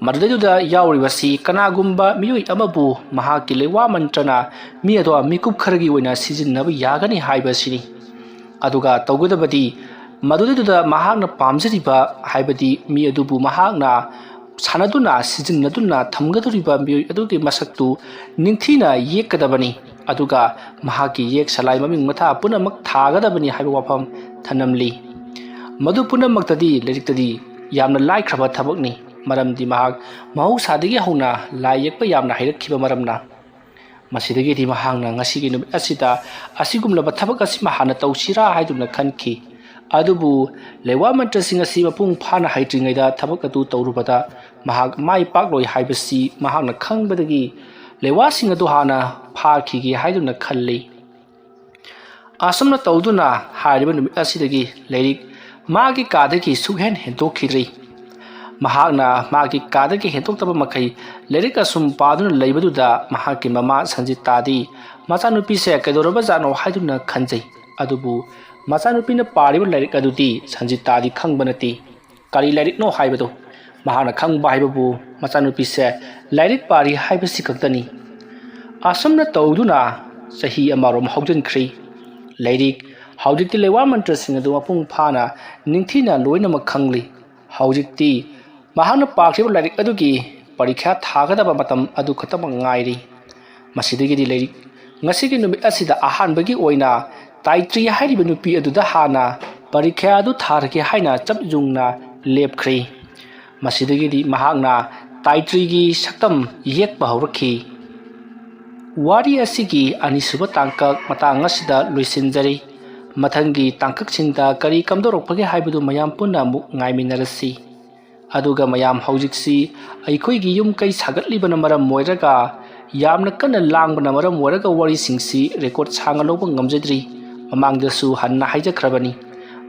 ꯃꯗꯨꯗꯩꯗꯨꯗ ꯌꯥꯎꯔꯤꯕꯁꯤ ꯀꯅꯥꯒꯨꯝꯕ ꯃꯤꯑꯣꯏ ꯑꯃꯕꯨ ꯃꯍꯥꯛꯀꯤ ꯂꯩꯋꯥ ꯃꯟꯇ꯭ꯔꯅ ꯃꯤ ꯑꯗꯣ ꯃꯤꯀꯨꯞ ꯈꯔꯒꯤ ꯑꯣꯏꯅ ꯁꯤꯖꯤꯟꯅꯕ ꯌꯥꯒꯅꯤ ꯍꯥꯏꯕꯁꯤꯅꯤ꯫ ꯑꯗꯨꯒ ꯇꯧꯒꯗꯕꯗꯤ ꯃꯗꯨꯗꯩꯗꯨꯗ ꯃꯍꯥꯛꯅ ꯄꯥꯝꯖꯔꯤꯕ ꯍꯥꯏꯕꯗꯤ ꯃꯤ ꯑꯗꯨꯕꯨ ꯃꯍꯥꯛꯅ ꯁꯥꯟꯅꯗꯨꯅ ꯁꯤꯖꯤꯟꯅꯗꯨꯅ ꯊꯝꯒꯗꯧꯔꯤꯕ ꯃꯤꯑꯣꯏ ꯑꯗꯨꯒꯤ ꯃꯁꯛꯇꯨ ꯅꯤꯡꯊꯤꯅ ꯌꯦꯛꯀꯗꯕꯅꯤ꯫ ꯑꯗꯨꯒ ꯃꯍꯥꯛꯀꯤ ꯌꯦꯛ ꯁꯂꯥꯏ ꯃꯃꯤꯡ ꯃꯊꯥ ꯄꯨꯝꯅꯃꯛ ꯊꯥꯒꯗꯕꯅꯤ ꯍꯥꯏꯕ ꯋꯥꯐꯝ ꯊꯅꯝꯂꯤ꯫ ꯃꯗꯨ ꯄꯨꯝꯅꯃꯛꯇꯗꯤ ꯂꯥꯏꯔꯤꯛꯇꯗꯤ ꯌꯥꯝꯅ ꯂꯥꯏꯈ꯭ꯔꯕ ꯊꯕꯛꯅꯤ, ꯃꯔꯝꯗꯤ ꯃꯍꯥꯛ ꯃꯍꯧꯁꯥꯗꯒꯤ ꯍꯧꯅ ꯂꯥꯏ ꯌꯦꯛꯄ ꯌꯥꯝꯅ ꯍꯩꯔꯛꯈꯤꯕ ꯃꯔꯝꯅ꯫ ꯃꯁꯤꯗꯒꯤꯗꯤ ꯃꯍꯥꯛꯅ ꯉꯁꯤꯒꯤ ꯅꯨꯃꯤꯠ ꯑꯁꯤꯗ ꯑꯁꯤꯒꯨꯝꯂꯕ ꯊꯕꯛ ꯑꯁꯤꯃ ꯍꯥꯟꯅ ꯇꯧꯁꯤꯔꯥ ꯍꯥꯏꯗꯨꯅ ꯈꯟꯈꯤ꯫ ꯑꯗꯨꯕꯨ ꯂꯩꯋꯥ ꯃꯟꯇ꯭ꯔꯁꯤꯡ ꯑꯁꯤ ꯃꯄꯨꯡ ꯐꯥꯅ ꯍꯩꯇ꯭ꯔꯤꯉꯩꯗ ꯊꯕꯛ ꯑꯗꯨ ꯇꯧꯔꯨꯕꯗ ꯃꯍꯥꯛ ꯃꯥꯏ ꯄꯥꯛꯂꯣꯏ ꯍꯥꯏꯕꯁꯤ ꯃꯍꯥꯛꯅ ꯈꯪꯕꯗꯒꯤ ꯂꯩꯋꯥꯁꯤꯡ ꯑꯗꯨ ꯍꯥꯟꯅ ꯐꯥꯈꯤꯒꯦ ꯍꯥꯏꯗꯨꯅ ꯈꯜꯂꯤ꯫ ꯑꯁꯨꯝꯅ ꯇꯧꯗꯨꯅ ꯍꯥꯏꯔꯤꯕ ꯅꯨꯃꯤꯠ ꯑꯁꯤꯗꯒꯤ ꯂꯥꯏꯔꯤꯛ ꯃꯥꯒꯤ ꯀꯥꯗꯒꯤ ꯁꯨꯛꯍꯦꯟ ꯍꯦꯟꯗꯣꯛꯈꯤꯗ꯭ꯔꯤ꯫ ꯃꯍꯥꯛꯅ ꯃꯥꯒꯤ ꯀꯥꯗꯒꯤ ꯍꯦꯟꯗꯣꯛꯇꯕ ꯃꯈꯩ ꯂꯥꯏꯔꯤꯛ ꯑꯁꯨꯝ ꯄꯥꯗꯨꯅ ꯂꯩꯕꯗꯨꯗ ꯃꯍꯥꯛꯀꯤ ꯃꯃꯥ ꯁꯟꯖꯤꯇꯥꯗꯤ ꯃꯆꯥꯅꯨꯄꯤꯁꯦ ꯀꯩꯗꯧꯔꯕꯖꯥꯠꯅꯣ ꯍꯥꯏꯗꯨꯅ ꯈꯟꯖꯩ꯫ ꯑꯗꯨꯕꯨ ꯃꯆꯥꯅꯨꯄꯤꯅ ꯄꯥꯔꯤꯕ ꯂꯥꯏꯔꯤꯛ ꯑꯗꯨꯗꯤ ꯁꯟꯖꯤꯇꯥꯗꯤ ꯈꯪꯕ ꯅꯠꯇꯦ꯫ ꯀꯔꯤ ꯂꯥꯏꯔꯤꯛꯅꯣ ꯍꯥꯏꯕꯗꯨ ꯃꯍꯥꯛꯅ ꯈꯪꯕ ꯍꯥꯏꯕꯕꯨ ꯃꯆꯥꯅꯨꯄꯤꯁꯦ ꯂꯥꯏꯔꯤꯛ ꯄꯥꯔꯤ ꯍꯥꯏꯕꯁꯤ ꯈꯛꯇꯅꯤ꯫ ꯑꯁꯨꯝꯅ ꯇꯧꯗꯨꯅ ꯆꯍꯤ ꯑꯃꯔꯣꯝ ꯍꯧꯖꯤꯟꯈ꯭ꯔꯤ꯫ ꯂꯥꯏꯔꯤꯛ ꯍꯧꯖꯤꯛꯇꯤ ꯂꯩꯋꯥ ꯃꯟꯇ꯭ꯔꯁꯤꯡ ꯑꯗꯨ ꯃꯄꯨꯡ ꯐꯥꯅ ꯅꯤꯡꯊꯤꯅ ꯂꯣꯏꯅꯃꯛ ꯈꯪꯂꯤ꯫ ꯍꯧꯖꯤꯛꯇꯤ ꯃꯍꯥꯛꯅ ꯄꯥꯈ꯭ꯔꯤꯕ ꯂꯥꯏꯔꯤꯛ ꯑꯗꯨꯒꯤ ꯄꯔꯤꯈ꯭ꯌꯥ ꯊꯥꯒꯗꯕ ꯃꯇꯝ ꯑꯗꯨ ꯈꯛꯇꯃꯛ ꯉꯥꯏꯔꯤ꯫ ꯃꯁꯤꯗꯒꯤꯗꯤ ꯂꯥꯏꯔꯤꯛ ꯉꯁꯤꯒꯤ ꯅꯨꯃꯤꯠ ꯑꯁꯤꯗ ꯑꯍꯥꯟꯕꯒꯤ ꯑꯣꯏꯅ ꯇꯥꯏꯇ꯭ꯔꯤ ꯍꯥꯏꯔꯤꯕ ꯅꯨꯄꯤ ꯑꯗꯨꯗ ꯍꯥꯟꯅ ꯄꯔꯤꯈ꯭ꯌꯥ ꯑꯗꯨ ꯊꯥꯔꯒꯦ ꯍꯥꯏꯅ ꯆꯞ ꯌꯨꯡꯅ ꯂꯦꯞꯈ꯭ꯔꯤ꯫ ꯃꯁꯤꯗꯒꯤꯗꯤ ꯃꯍꯥꯛꯅ ꯇꯥꯏꯇ꯭ꯔꯤꯒꯤ ꯁꯛꯇꯝ ꯌꯦꯛꯄ ꯍꯧꯔꯛꯈꯤ꯫ ꯋꯥꯔꯤ ꯑꯁꯤꯒꯤ ꯑꯅꯤꯁꯨꯕ ꯇꯥꯡꯀꯛ ꯃꯇꯥꯡ ꯑꯁꯤꯗ ꯂꯣꯏꯁꯤꯟꯖꯔꯤ꯫ ꯃꯊꯪꯒꯤ ꯇꯥꯡꯀꯛꯁꯤꯡꯗ ꯀꯔꯤ ꯀꯝꯗꯧꯔꯛꯄꯒꯦ ꯍꯥꯏꯕꯗꯨ ꯃꯌꯥꯝ ꯄꯨꯟꯅ ꯑꯃꯨꯛ ꯉꯥꯏꯃꯤꯟꯅꯔꯁꯤ꯫ ꯑꯗꯨꯒ ꯃꯌꯥꯝ, ꯍꯧꯖꯤꯛꯁꯤ ꯑꯩꯈꯣꯏꯒꯤ ꯌꯨꯝ ꯀꯩ ꯁꯥꯒꯠꯂꯤꯕꯅ ꯃꯔꯝ ꯑꯣꯏꯔꯒ, ꯌꯥꯝꯅ ꯀꯟꯅ ꯂꯥꯡꯕꯅ ꯃꯔꯝ ꯑꯣꯏꯔꯒ ꯋꯥꯔꯤꯁꯤꯡꯁꯤ ꯔꯦꯀꯣꯔꯗ ꯁꯥꯡꯅ ꯂꯧꯕ ꯉꯝꯖꯗ꯭ꯔꯤ꯫ ꯃꯃꯥꯡꯗꯁꯨ ꯍꯟꯅ ꯍꯥꯏꯖꯈ꯭ꯔꯕꯅꯤ꯫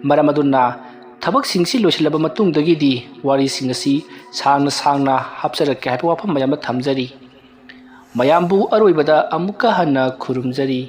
ꯃꯔꯝ ꯑꯗꯨꯅ ꯊꯕꯛꯁꯤꯡꯁꯤ ꯂꯣꯏꯁꯤꯜꯂꯕ ꯃꯇꯨꯡꯗꯒꯤꯗꯤ ꯋꯥꯔꯤꯁꯤꯡ ꯑꯁꯤ ꯁꯥꯡꯅ ꯁꯥꯡꯅ ꯍꯥꯞꯆꯔꯛꯀꯦ ꯍꯥꯏꯕ ꯋꯥꯐꯝ ꯃꯌꯥꯝ ꯑꯃ ꯊꯝꯖꯔꯤ꯫ ꯃꯌꯥꯝꯕꯨ ꯑꯔꯣꯏꯕꯗ ꯑꯃꯨꯛꯀ ꯍꯟꯅ ꯈꯨꯔꯨꯝꯖꯔꯤ꯫